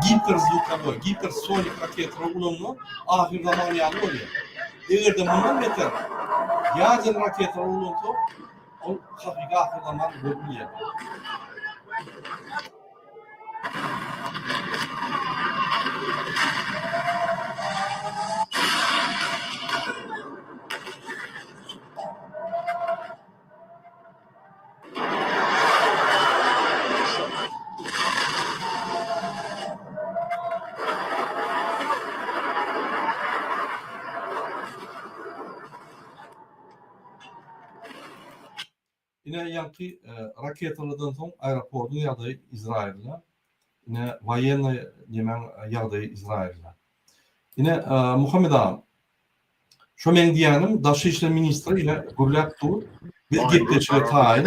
giperzwukowoý, gipersonik raketalar ulansa, ahyrzaman ýaly bolýar. Eger-de mundan beter ýader raketalar ulansa, ol hakyky ahyrzaman bolup bilýär. Ine ýaňky raketalardan soň aeroportyň ýagdaýy Izraýylda. Ine woýennoý nemäň ýagdaýy Izraýylda. Ine Muhammet agam, şo meň diýýänim daşary işler ministri ine gürläp dur. Biz gepleşige taýyn.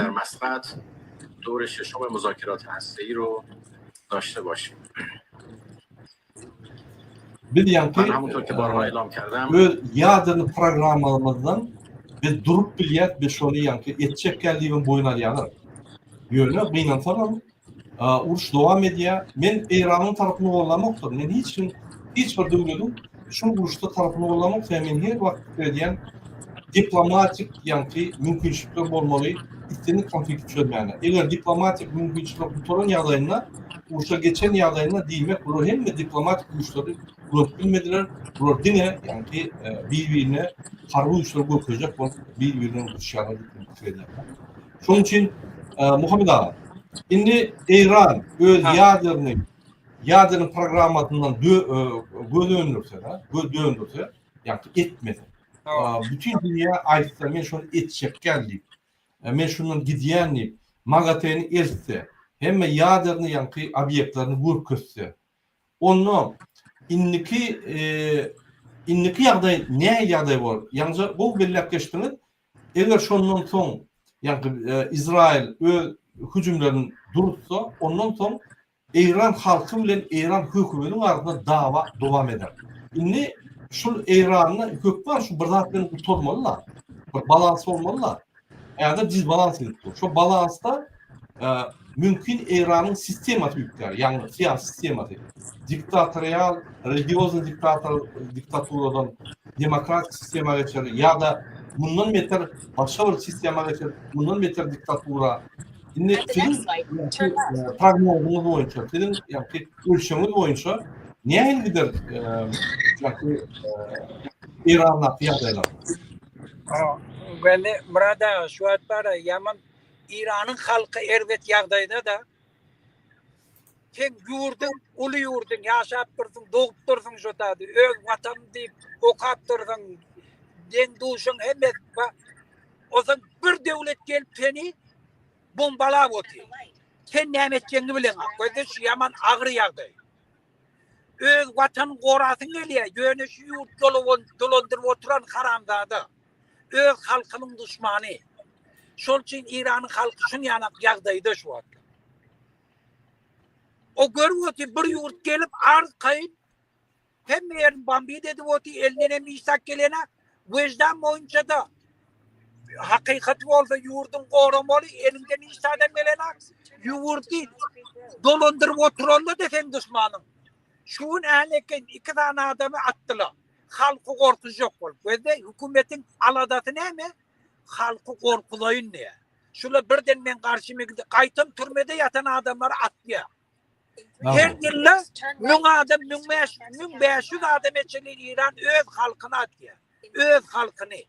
Biz ýaňky öz ýaderny programmamyzdan biz durup bilýäs, biz şony ýaňky etjekkä diýibem boýun alýarlar. Ýöne gynansagam uruş dowam edýär. Men Eýranyň tarapyny gollamokdyr. Men hiç kim hiç bir döwlediň şu uruşda tarapyny gollamok. Sebäbi men her wagt pikir edýän diplomatik ýaňky mümkinçilikler bolmaly islendik konflikti çözmäne. Eger diplomatik mümkinçilikler gutaran ýagdaýynda, urşa geçen ýagdaýynda diýmek bular hemme diplomatik güýçleri ulanyp bilmediler. Bular diňe ýaňky bir-birine harby güýçleri görkezjek bolup bir-birine uruşýarlar diýip men pikir edýän. Şonuň üçin Muhammet aga, indi Eýran öz ýaderni ýaderni programmasyndan göz öndürse, göz döndürse, ýagny etmese. Bütün dünýä aýtsa men şony etjekgän diýip, men şundan gidýän diýip, MAGATE-ni eltse, hemme ýaderni ýaňky obýektlerini görkezse, onda indiki indiki ýagdaý nähili ýagdaý bolar? Ýaňja gowy belläp geçdiňiz. Eger şondan soň ýaňky Izraýyl öz hüjümlerini duruzsa, ondan soň Eýran halky bilen Eýran hökümediniň arasynda dawa dowam eder. Indi şul Eýranda hökman şu bir zat bilen gutarmaly-da. Bir balans bolmaly-da. Häzir disbalans gidip dur. Şo balansda mümkin Eýranyň sistemasy üýtgär, ýagny syýasy sistemasy. Diktatorial, religiozny diktator diktaturadan demokratik sistema geçer ýa-da mundan beter başga bir sistema geçer, mundan beter diktatura. Indi siziň prognozyňyz boýunça, siziň ýagny ölçegiňiz boýunça nähili gider ýagny Eýrandaky ýagdaýlar? Weli Myrat aga şu wagt bar ýaman Eýranyň halky erbet ýagdaýda-da. Seň ýurduň uly ýurduň, ýaşap dursuň, dogup dursuň şo taýda, öz Watanym diýip okap dursuň, deň-duşuň hemmesi bar. Onsoň bir döwlet gelip seni bombalap otyr. Sen näme etjegiňi bileňok. Gözde şu ýaman agyr ýagdaý. Öz Watanyňy gorasyň gelýär, ýöne şu ýurt dolandyryp oturan haramzada. Öz halkynyň duşmany. Şol üçin Eýranyň halky şunýanak ýagdaýda şu wagt. O görüp otyr bir ýurt gelip arkaýyn hemme ýerini bombit edip otyr, elinden hem iş zat gelene. Wejdan boýunça da hakykaty bolsa ýurduň goramaly, elinden iş zat hem gelene. Ýurdy dolandyryp oturanda da seň duşmanyň. Şu gün äneken iki sany adamy atdylar. Halky gorkuzjak bolup. Gözde hökümetiň aladasy näme? Halky gorkuzaýyn diýýär. Şular birden meň garşyma gidip, gaýtam türmede ýatan adamlary atýar. Her ýylda 1000 adam, 1500 adama çenli Eýran öz halkyny atýar. Öz halkyny.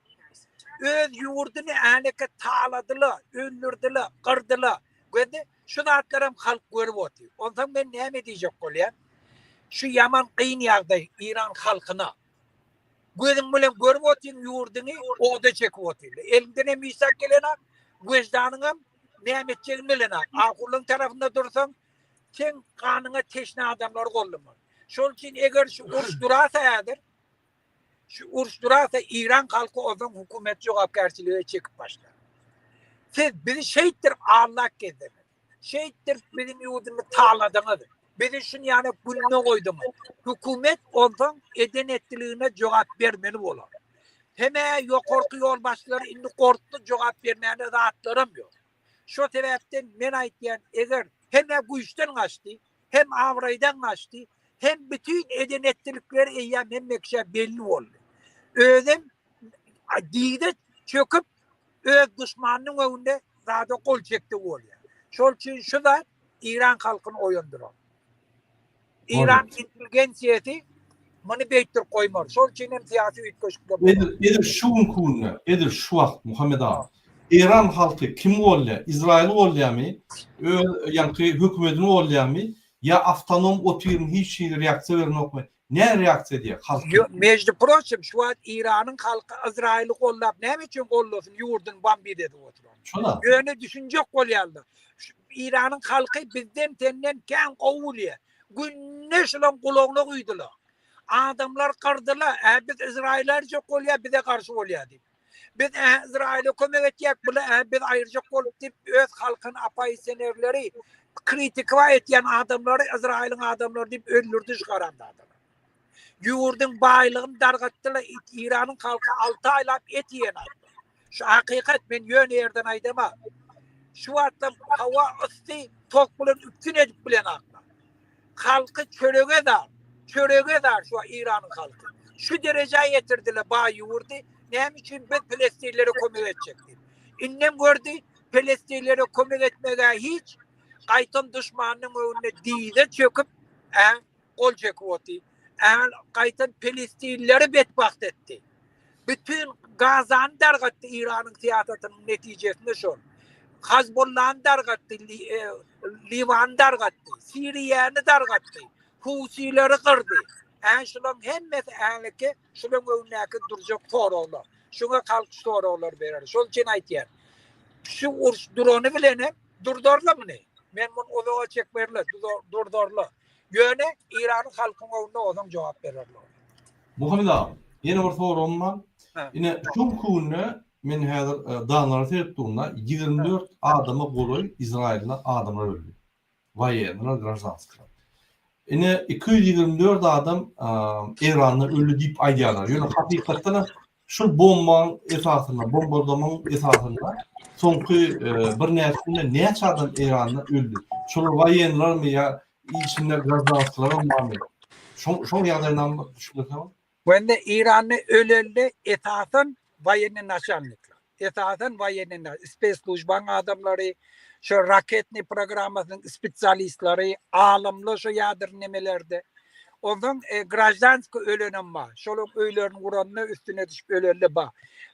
Öz ýurduny äneke taladylar, öldürdiler, gyrdylar. Gözde Şu zatlaram halk görüp otyr. Onsoň men näme diýjek bolýan? Şu ýaman kyn ýagdaý Eýran halkyna. Gözüň bilen görüp otyň ýurduňy oda çekip otyrlar. Eliňden hem hiç zat gelenok, weždanyňam näme etjegini bilenok. Ahurlyň tarapynda dursaň, seň ganyňa teşne adamlary goldamaly. Şol üçin eger şu uruş durasa häzir, Şu uruş durarsa Iran halky ozan hökümet jogapkärçilige çekip başlar. Siz bizi şeýtdirip aldap gezdiňiz. Şeýtdirip biziň ýurdumyzy taladyňyz. Bizi şun ýaly gününe goýduňyz. Hökümet onsoň eden etdiligine jogap bermeli bolar. Hemä ýokarky ýolbaşçylar indi gorkdy jogap bermäne zatlaram ýok. Şo sebäpden men aýtýan eger hemä güýçden gaçdy, hem abraýdan gaçdy, hem bütin eden-etdilikleri eýýäm hemme kişä belli boldy. Özem dize çöküp, öz duşmanynyň öňünde zada gol çekdi bolýar. Şol üçin şu zat Eýran halkyny oýandyrar. Eýran intelligensiýasy muny beýtdirip goýmaz. Şol üçin hem syýasy üýtgeşikler bolar. Edil, edil şu günki günde, edil şu wagt Muhammet aga, Eýran halky kimi golýar? Izraýyly golýarmy? Öz ýaňky hökümetini golýarmy? Ýa awtonom otyrmy hiç hili reaksiýa berenokmy? Nä reaksiýa edýär halk? Ýok, meždi proçim, şu wagt Eýranyň halky Izraýyly gollap näme üçin gollasyn ýurduny bombit edip oturan. Şola. Ýöne düşünjek bolýarlar. Eýranyň halky bizden senden kän gowy bilýär. Günde şulaň gulagyna guýdular. Adamlar gyrdylar, ä biz Izraýyly aýyrjak bolýar, bize garşy bolýar diýip. Biz ä Izraýyla kömek etýäk, bular ä biz aýyrjak bolup diýip öz halkyny oppozisionerleri kritika etýän adamlary Izraýylyň adamlary diýip öldürdi şu haramzadalar. Ýurduň baýlygyny dargatdylar, Eýranyň halky 6 aýlap et iýenok. Şu hakykat men ýöne ýerden aýdama. Şu wagtda hawa yssy tok bilen üpjün edip bilenaklar. Halky çörege zar. Çörege zar şu Eýranyň halky. Şu derejä ýetirdiler baý ýurdy. Näme üçin biz Pelestinlere kömek etjek diýip. Indem gördi Pelestinlere kömek etmege hiç gaýtam duşmanyň öňünde dize çöküp, ä, gol çekip oty. Ä, gaýtam Pelestinleri betbagt etdi. Bütin Gazany dargatdy Eýranyň syýasatynyň netijesinde şol. Hazbullany dargatdy, e, Liwany dargatdy, Siriýany dargatdy, Husileri gyrdy. Ä şularyň hemmesi äniki şularyň öňündäki durjak soraglar. Şuňa halk soraglar berer. Şol üçin aýtýan. Şu uruş durany bilen hem durdarlar muny. Men muny uzaga çekmerler, durdarlar. Ýöne Eýranyň halkyň öňünde ozaň jogap bererler. Muhammet aga, ýene bir soragym bar. Ine, şu günde men häzir danlara seredip durunda 24 adama golaý Izraýylda adamlar öldi. Woýennylar, graždanskiler. Ine, 224 adam Eýranda öldi diýip aýdýarlar. Ýöne hakykatdan hem şul bombaň esasynda, bombardamaň esasynda soňky birnäçe günde näçe adam Eýranda öldi? Şolar woýennylarmy ýa içinde graždanskiler hem barmy? Şoň şoň ýagdaýyny hem düşündirseňiz. Wende Eýranda ölende esasan woýennyý naçalnikler. Esasan woýennyý spesslujbaň adamlary, şo raketnyý programmasynyň spesialistleri, alymlar şo ýadyr nemelerde. Onsoň e, graždanskiý ölenem bar. Şolaryň öýlerini guranda üstüne düşüp ölenler bar.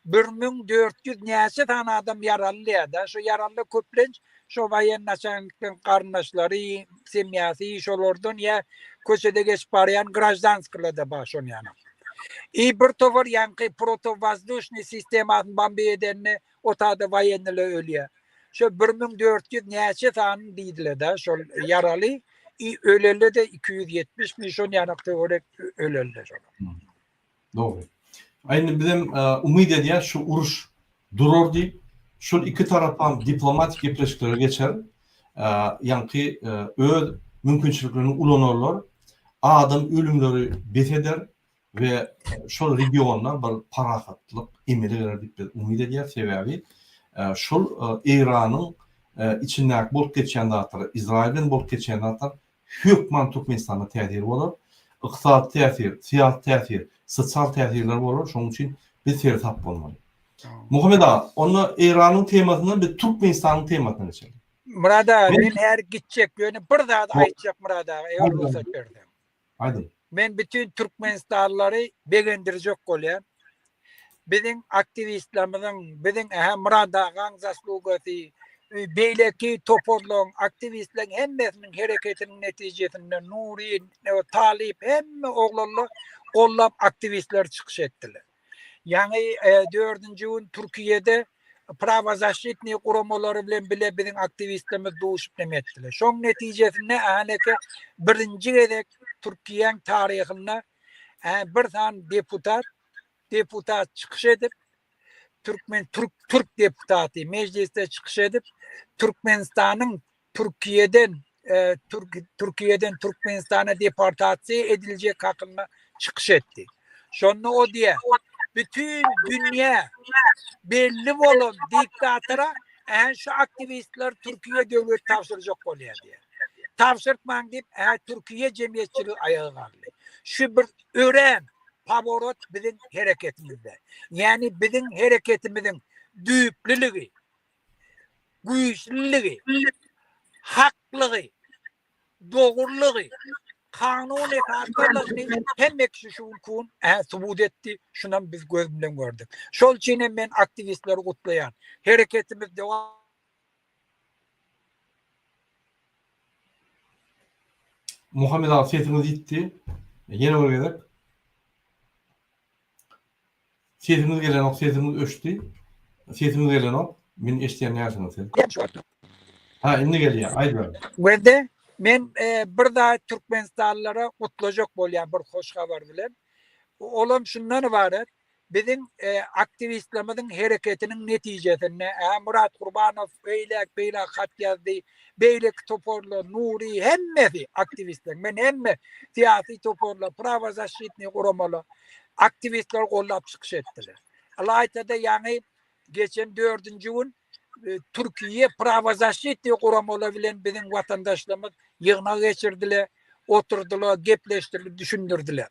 1400 näçe sany adam ýaraly diýýär-de. Şo ýaralylar köplenç şo woýennyý naçalnikleriň garyndaşlary, semýasy şolardan ýa köçede geçip barýan graždanskiler-de bar şonuň ýaly. I bir topar ýaňky protowozdušnyý sistemasyny bomba edende o taýda woýennylar ölýär. Şo 1400 näçe sany diýdiler-de şol ýaraly i öleli-de 270 mi şonuň ýaly töwerek öleli şol. Dogry. A indi bizem umyt edýäs şu uruş durar diýip, şol iki tarapam diplomatik gepleşiklere geçer, ýaňky öz mümkinçiliklerini ulanarlar, adam ölümleri bes eder we şol regionda bir parahatlyk emele geler diýip biz umyt edýäs. Sebäbi şol Eýranyň içindäki bolup geçýän zatlar, Izrail bilen bolup geçýän zatlar hökman Türkmenistana täsiri bolar. Ykdysady täsir, syýasy täsir, sosial täsirler bolar. Şonuň üçin biz seresap bolmaly. Muhammet aga, onda Eýranyň temasyndan biz Türkmenistanyň temasyna geçelim. Myrat aga, men häzir gitjek, ýöne bir zat aýtjak Myrat aga, eger rugsat berseň. Aýdyň. Men bütin türkmenistanlylary begendirjek bolýan. Biziň aktiwistlerimiziň, biziň ähä Myrat agaň zaslugasy, beýleki toparlaryň, aktiwistleriň hemmesiniň hereketiniň netijesinde Nury, Talyp hemme oglanlar gollap aktiwistler çykyş etdiler. Ýaňy dördünji gün Türkiýede prawozaşitnyý guramalary bilen bile biziň aktiwistlerimiz duşup neme etdiler. Şoň netijesinde häleke birinji gezek Türkiýäň taryhynda bir sany deputat deputat çykyş edip türkmen türk türk deputaty mejlisde çykyş edip Türkmenistanyň Türkiýeden Türkiýeden Türkmenistana deportasiýa ediljek hakynda çykyş etdi. Şonda o diýýär, bütin dünýä belli bolan diktatora ä şu aktiwistler Türkiýe döwlet tabşyrjak bolýar diýýär. Tabşyrtmaň diýip, ä Türkiýe jemgyýetçiligi aýaga galdy. Şu bir örän paworot biziň hereketimizde. Ýagny biziň hereketimiziň düýplüligi, güýçlüligi, haklygy, dogrulygy, kanun esasdalygyny hemme kişi şu günki gün subut etdi, şunam biz göz bilen gördük. Şol üçin hem men aktiwistleri gutlaýan. Hereketimiz dowam Muhammet aga sesiňiz ýitdi. Ýene bir gezek. Sesiňiz gelenok, sesiňiz öçdi. Sesiňiz gelenok. Men eşidýän dälsiňiz siz. Ha, indi gelýär. Aýdyň. Wende men e, bir zat türkmenistanlylara gutlajak bolýan bir hoş habar bilen. Olam şundan ybarat. Biziň e, aktiwistlerimiziň hereketiniň netijesinde e, Murat Gurbanow beýläk beýläk hat ýazdy, beýleki toparlar, Nury hemmesi aktiwistler. Men hemme syýasy toparlar, prawozaşitnyý guramalar aktiwistler gollap çykyş etdiler. Ylaýta-da ýaňy geçen dördünji gün e, Türkiýe prawozaşitnyý guramalar bilen biziň watandaşlarymyz ýygnak geçirdiler, oturdylar, gepleşdirip düşündirdiler.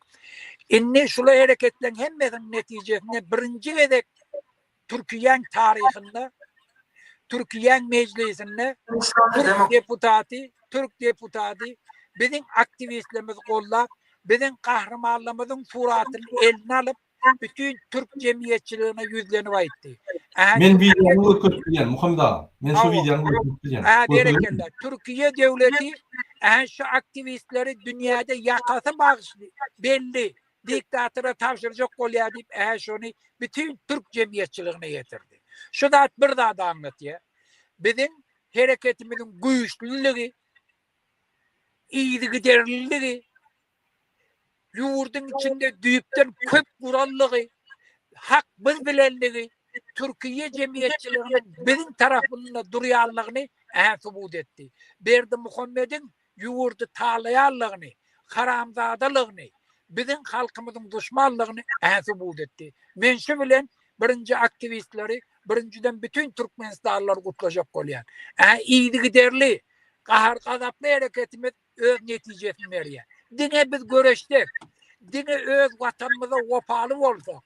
Indi şular hereketleriň hemmesiniň netijesinde birinji gezek Türkiýäň taryhynda Türkiýäň mejlisinde türk deputaty, türk deputaty biziň aktiwistlerimizi gollap, biziň gahrymanlarymyzyň suratyny eline alyp, bütin türk jemgyýetçiligine ýüzlenip aýtdy. Men wideony görkezip bilýän, Muhammet aga. Men şu wideony görkezip bilýän. Hä, berekella. Türkiýe döwleti ähä şu aktiwistleri dünýäde ýakasy bagşly, belli diktatora tabşyrjak bolýar diýip, ähä şony bütin türk jemgyýetçiligine ýetirdi. Şu zat bir zady aňlatýar. Biziň hereketimiziň güýçlüligi, yzygiderliligi, ýurduň içinde düýpden köp gurallygy, hak biz bilenligi, Türkiýe jemgyýetçiliginiň biziň tarapynda durýanlygyny ähä subut etdi. Berdimuhamediň ýurdy talaýanlygyny, haramzadalygyny, biziň halkymyzyň duşmanlygyny ä subut etdi. Men şu bilen birinji aktiwistleri, birinjiden bütin türkmenistanlylary gutlajak bolýan. Ä yzygiderli, gahar-gazaply hereketimiz öz netijesini berýär. Diňe biz göreşsek, diňe öz Watanymyza wepaly bolsak,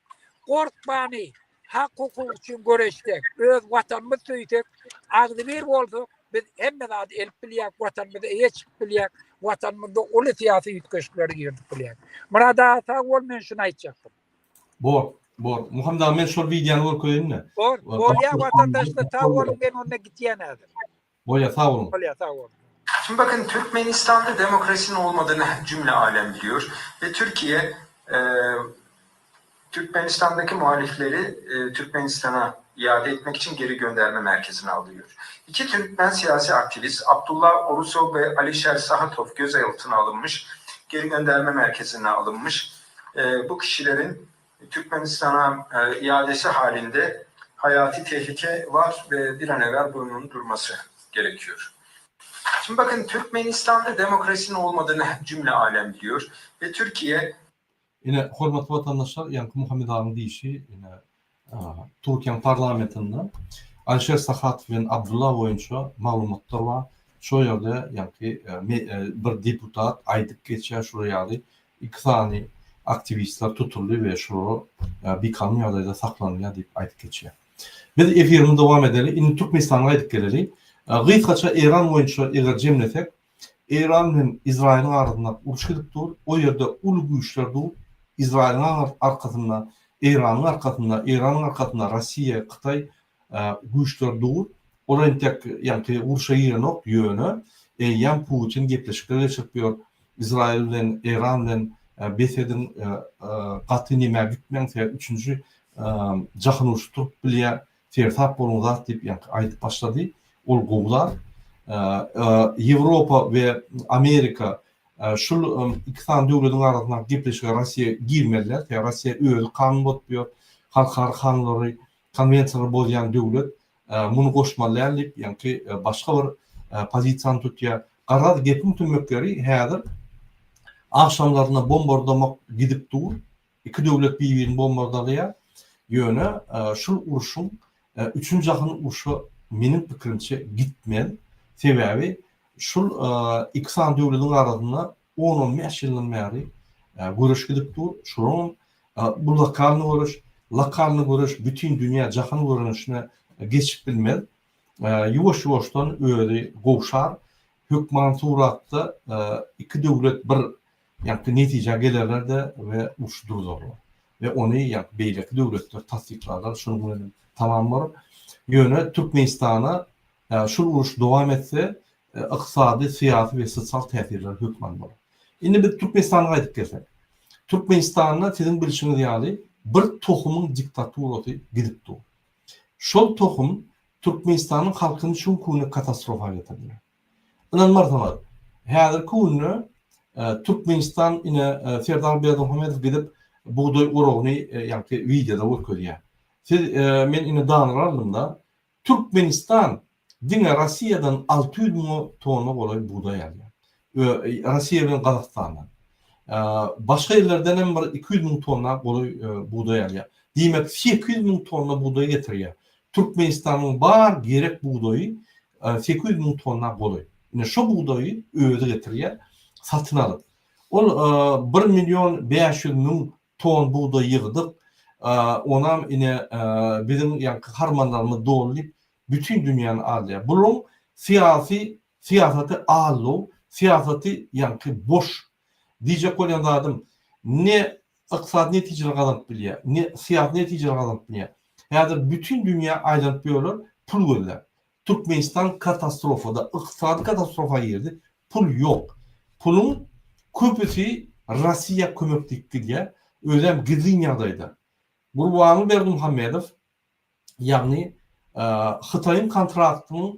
gorkmany, Hak-hukuk üçin göreşsek, öz Watanymyzy söýsek, agzybir bolsak, biz hemme zady elip bilýäris, Watanymyza eýe çykyp bilýäris, Watanymyzda uly syýasy üýtgeşikleri girizip bilýäris. Myrat aga sag bol, men şuny aýtjakdym. Bor. Bor. Muhammet aga men şol wideony görkezeýin-de. Bor. Bolýa watandaşlar sag boluň men onda gidýän häzir. Bolýa sag boluň. Bolýa sag boluň. Şimdi bakın Türkmenistan'da demokrasinin olmadığını cümle alem biliyor ve Türkiye e, Türkmenistan'daki muhalifleri e, Türkmenistan'a iade etmek için geri gönderme merkezine alıyor. İki Türkmen siyasi aktivist Abdullah Orusov ve Alişer Sahatov gözaltına alınmış, geri gönderme merkezine alınmış. E, bu kişilerin Türkmenistan'a e, iadesi halinde hayati tehlike var ve bir an evvel bunun durması gerekiyor. Şimdi bakın Türkmenistan'da demokrasinin olmadığını cümle alem biliyor ve Türkiye Ine, hormatly watandaşlar, ýaňky Muhammet agaň diýşi, ine, Türkiýäň parlamentinde Alişer Sahatow bilen Abdulla boýunça maglumatlar bar. Şo ýerde ýaňky bir deputat aýdyp geçýär şular ýaly iki sany aktiwistler tutuldy we şolar bikanun ýagdaýda saklanylýar diýip aýdyp geçýär. Biz efirimizi dowam edeli. Indi Türkmenistana gaýdyp geleli. Gysgaça Eýran boýunça eger jemlesek, Eýran bilen Izraýylyň arasynda uruş gidip dur. O ýerde uly güýçler dur. Izraýylyň arkasynda, Eýranyň arkasynda, Eýranyň arkasynda Russiýa, Hytaý güýçler dur. Olar entek ýaňky urşa girenok, ýöne eýýäm Putin gepleşikler geçirip ýör. Izraýyl bilen, Eýran bilen bes ediň, gaty nemä gitmäň, sebäbi üçünji jahan urşy turup bilýär. Seresap boluň zat diýip ýaňky aýdyp başlady. Ol gowy zat. Ýewropa we Amerika şul iki sany döwlediň arasyndaky gepleşige Russiýa girmeli däl. Sebäbi Russiýa özi kanun bozup ýör. Halkara kanunlary, konwensiýalary bozýan döwlet. Muny goşmaly däl diýip ýaňky başga bir pozisiýany tutýar. Garaz gepiň tümmek ýeri häzir agşamlaryna bombardamak gidip dur. Iki döwlet bir-birini bombardalaýar. Ýöne şul urşuň Üçünji jahan urşy meniň pikirimçe gitmez. Sebäbi şul iki sany döwlediň arasynda on-on bäş ýyldan bäri göreş gidip dur. Şolaryň bu lokalny göreş, lokalny göreş bütin dünýä jahan görnüşine geçip bilmez. Ýuwaş-ýuwaşdan özi gowşar. Hökman suratda iki döwlet bir Ýaňky netijä gelerler-de we urşy durzarlar. We ony ýaňky beýleki döwletler tassyklarlar, şunuň bilen tamam bolar. Ýöne Türkmenistana şul uruş dowam etse, ykdysady, syýasy we sosial täsirleri hökman bolar. Indi biz Türkmenistana gaýdyp gelsek. Türkmenistanda siziň bilşiňiz ýaly bir tohumyň diktaturasy gidip dur. Şol tohum Türkmenistanyň halkyny şu günki güne katastrofa getirdi. Ynanmarsyňyz, häzirki günde Türkmenistan ine Serdar Berdimuhamedow gidip bugdaý oragyny ýaňky wideoda görkezýär. Siz men ine danyr aldymda, Türkmenistan diňe Rossiýadan 600 müňe tonna golaý bugdaý alýar. Rossiýa bilen Gazagystandan. Başga ýerlerden hem bir 200 müň tonna golaý bugdaý alýar. Diýmek 800 müň tonna bugdaý getirýär. Türkmenistanyň bar gerek bugdaýy 800 müň tonna golaý. Ine şo bugdaýy özi getirýär, satyn alyp. Ol bir million 500 müň ton bugdaý ýygdyk, onam ine biziň ýaňky harmanlarymyz doly diýip, bütin dünýäni aldaýar. Bularyň syýasy syýasaty aldaw, syýasaty ýaňky boş. Diýjek bolýan zadym, ne ykdysady netijeler gazanyp bilýär, ne syýasy netijeler gazanyp bilýär. Häzir bütin dünýä aýlanyp ýörler pul gözläp. Türkmenistan katastrofada, ykdysady katastrofa girdi, pul ýok. Puluň köpüsi Rossiýa kömek diýip gidýär, özem gizlin ýagdaýda. Gurbanguly Berdimuhamedow ýagny Hytaýyň kontraktynyň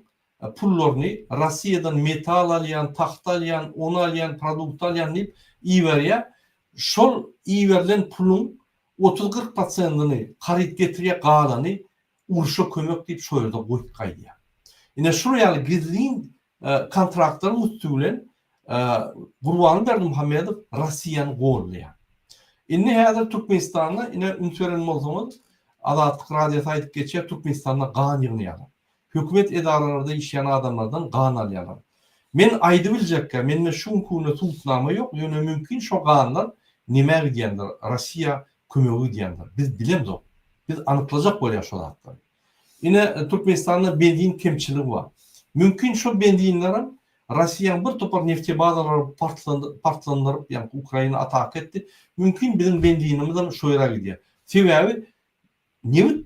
pullaryny Rossiýadan metal alýan, tagta alýan, ony alýan, produkt alýan diýip iberýär. Şol iberilen puluň 30-40 prosentini haryt getirýär, galany urşa kömek diýip şo ýerde goýup gaýdýar. Ine şular ýaly gizlin kontraktlaryň üsti bilen Gurbanguly Berdimuhamedow Rossiýany goldaýar. Indi häzir Türkmenistanda ine üns beren bolsaňyz Azatlyk Radiosy aýdyp geçýär Türkmenistanda gan ýygnaýarlar. Hökümet edaralarda işleýän adamlardan gan alýarlar. Men aýdybiljekkä mende şu günki günde subutnama ýok ýöne mümkin şo ganlar nämä gidýändir Rossiýa kömege gidýändir. Biz bilemzok. Biz anyklajak bolýas şo zatlary. Ine Türkmenistanda benzin kemçiligi bar. Mümkin şo benzinlerem Rossiýaň bir topar neftebazalary partlandyryp ýaňky Ukraina ataka etdi. Mümkin biziň benzinimizem şo ýere gidýär. Sebäbi nebit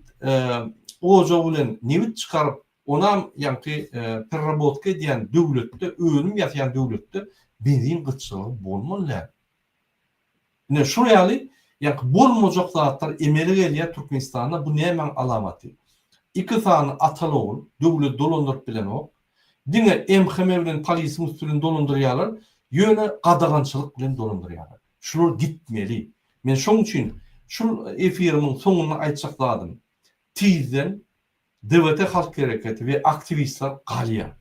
ojagy bilen nebit çykaryp, onam ýaňky perrabotka edýän döwletde, önüm ýasaýan döwletde benzin gytçylygy bolmaly däl. Ine şul ýaly ýaňky bolmajak zatlar emele gelýär Türkmenistanda bu nämäň alamaty? Iki sany ataly-ogul döwleti dolandyryp bilenok. Diňe MHM bilen polisiň üsti bilen dolandyrýarlar, ýöne gadagançylyk bilen dolandyrýarlar. Şular gitmeli. Men şoň üçin şul efirimiň soňunda aýtjak zadym, tizden DWT Halk Hereketi we aktiwistler galýar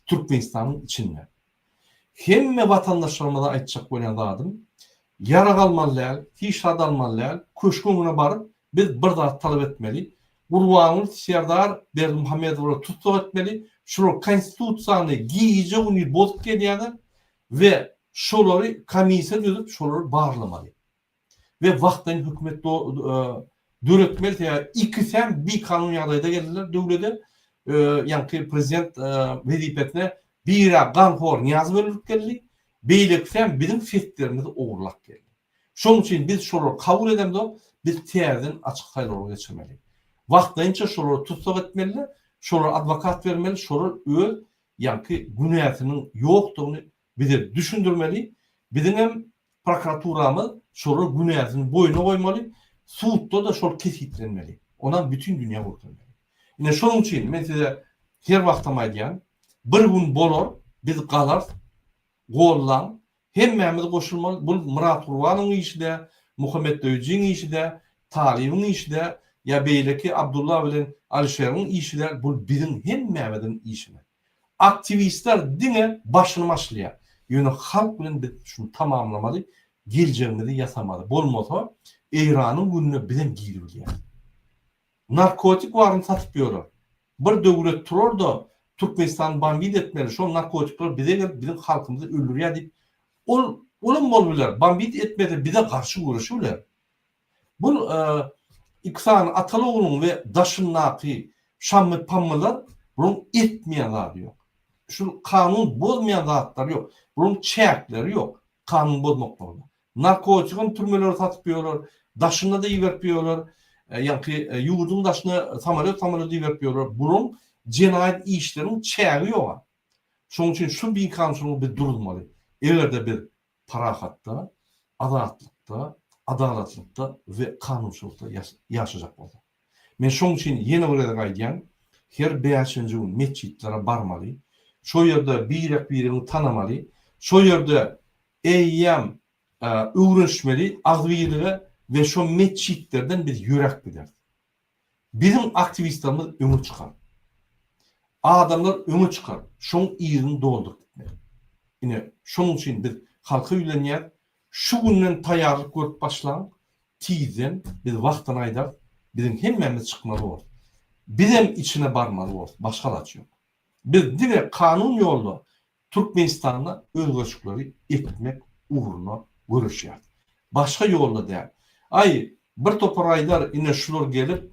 Türkmenistanyň içinde. Hemme watandaşlarymyza aýtjak bolýan zadym, ýarag almaly däl, hiç zat almaly däl, köşgüň öňüne baryp biz bir zat talap etmeli, Gurbanguly Serdar Berdimuhamedowlary tussag etmeli, şular konstitusiýany gije-gündiz bozup gelýärler we şolary komissiýa düzüp şolary barlamaly. We wagtlaýyn hökümet döretmeli sebäbi ikisem bikanun ýagdaýda geldiler döwlede ýaňky prezident wezipesine birä ganhor Nyýazow öldürip geldi beýlekisem biziň seslerimizi ogurlap geldi. Şonuň üçin biz şolary kabul edemzok biz täzeden açyk saýlawlar geçirmeli. Wagtlaýynça şolary tussag etmeli şolara adwokat bermeli şolar öz ýaňky günäsiniň ýokdugyny bize düşündirmeli, biziňem prokuraturamyz şolar günäsini boýuna goýmaly, sudda-da şol kesgitlenmeli. Onam bütin dünýä görkezmeli. Ine şonuň üçin men size her wagtam aýdýan, bir gün bolar, biz galarys, gollaň, hemmämiz goşulmaly, bul Myrat Gurbanowyň işi dä, Muhammet Döwüjiň işi dä, Talybyň işi dä, ýa beýleki Abdulla bilen Alişeriň işi däl, bul biziň hemmämiziň işimiz. Aktiwistler diňe başyny başlaýar. Ýöne halk bilen biz şuny tamamlamaly, geljegimizi ýasamaly. Bolmasa Eýranyň gününe bizem giribilýäris. Narkotik baryny satyp ýörer. Bir döwlet turar-da Türkmenistany bombit etmeli, şol narkotikler bize gelip biziň halkymyzy öldürýär diýip ol olam bolubiler, bombit etmese bize garşy göreşibiler. Bul iki sany ataly-ogluň we daşyndaky şammy-pammylar bularyň etmeýän zady ýok. Şul kanun bozmaýan zatlary ýok. Bularyň çäkleri ýok kanun bozmaklygynda. Narkotigem türmelere satyp ýörler, daşyna-da iberip ýörler, ýaňky ýurduň daşyna samolýot-samolýot iberip ýörler. Bularyň jenaýat işleriniň çägi ýog-a. Şonuň üçin şu bikanunçylygy biz duruzmaly. Eger-de biz parahatda, azatlykda, adalatlykda we kanunçylykda ýaşajak bolsak. Men şoň üçin ýene bir gezek aýdýan, her bäşinji gün metjitlere barmaly, şo ýerde birek-biregiňi tanamaly, şo ýerde eýýäm öwrenişmeli agzybirlige we şo metjitlerden biz ýöräp gideris. Biziň aktiwistlerimiz öňe çykar. Adamlar öňe çykar. Şoň yzyny dolduryp gitmeli. Ine, şonuň üçin biz halka ýüzlenýäs. Şu günden taýýarlyk görüp başlaň. Tizden biz wagtyny aýdarys. Biziň hemmämiz çykmaly borus. Bizem içine barmaly borus. Başga alaç ýok. Biz diňe kanun ýolda Türkmenistanda özgerişikleri etmek ugrunda göreşýäris. Başga ýolda däl. Aý, bir topar aýdar, ine şular gelip,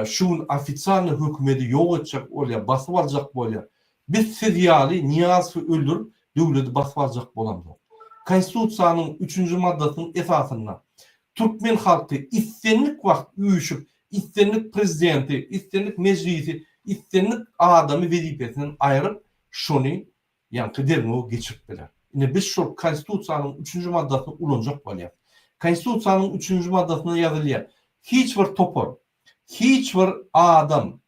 şu gün ofitsialnyý hökümedi ýok etjek bolýar, basyp aljak bolýar. Biz siz ýaly Nyýazowy öldürip, döwleti basyp aljak bolamzok. Konstitusiýanyň üçünji maddasynyň esasynda türkmen halky islendik wagt üýşüp, islendik prezidenti, islendik mejlisi, islendik adamy wezipesinden aýryp, şony ýaňky derňew geçirip biler. Indi biz şol Konstitusiýanyň üçünji maddasyny ulanjak bolýas. Konstitusiýanyň üçünji maddasynda ýazylýar, hiç bir topar, hiç bir adam,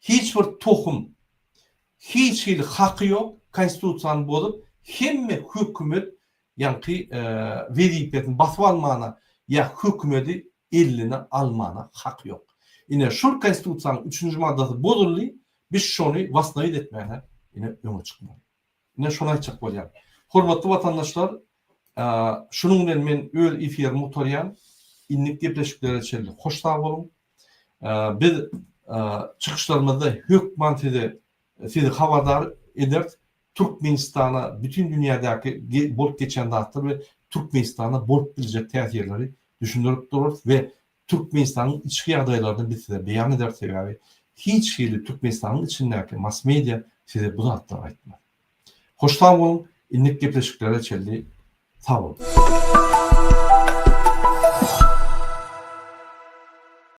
hiç bir tohum hiç hili haky ýok Konstitusiýany bozup hemme hökümet ýaňky wezipesini basyp almana ýa hökümedi eline almana haky ýok. Ine şul Konstitusiýanyň üçünji maddasy bozuldy, biz şony wasnawit etmäne ine öňe çykmaly. Ine şony aýtjak bolýan. Hormatly watandaşlar, şunuň bilen men öz efirimi gutarýan. Indiki gepleşiklere çenli hoş sag boluň. Biz çykyşlarymyzda hökman size sizi habardar ederis. Türkmenistana bütin dünýädäki bolup geçýän zatlar we Türkmenistana bolup biljek täsirleri düşündirip durarys we Türkmenistanyň içki ýagdaýlaryny biz size beýan ederis sebäbi hiç hili Türkmenistanyň içindäki mass media size bu zatlary aýtmaz. Hoş sag boluň indiki gepleşiklere çenli sag boluň.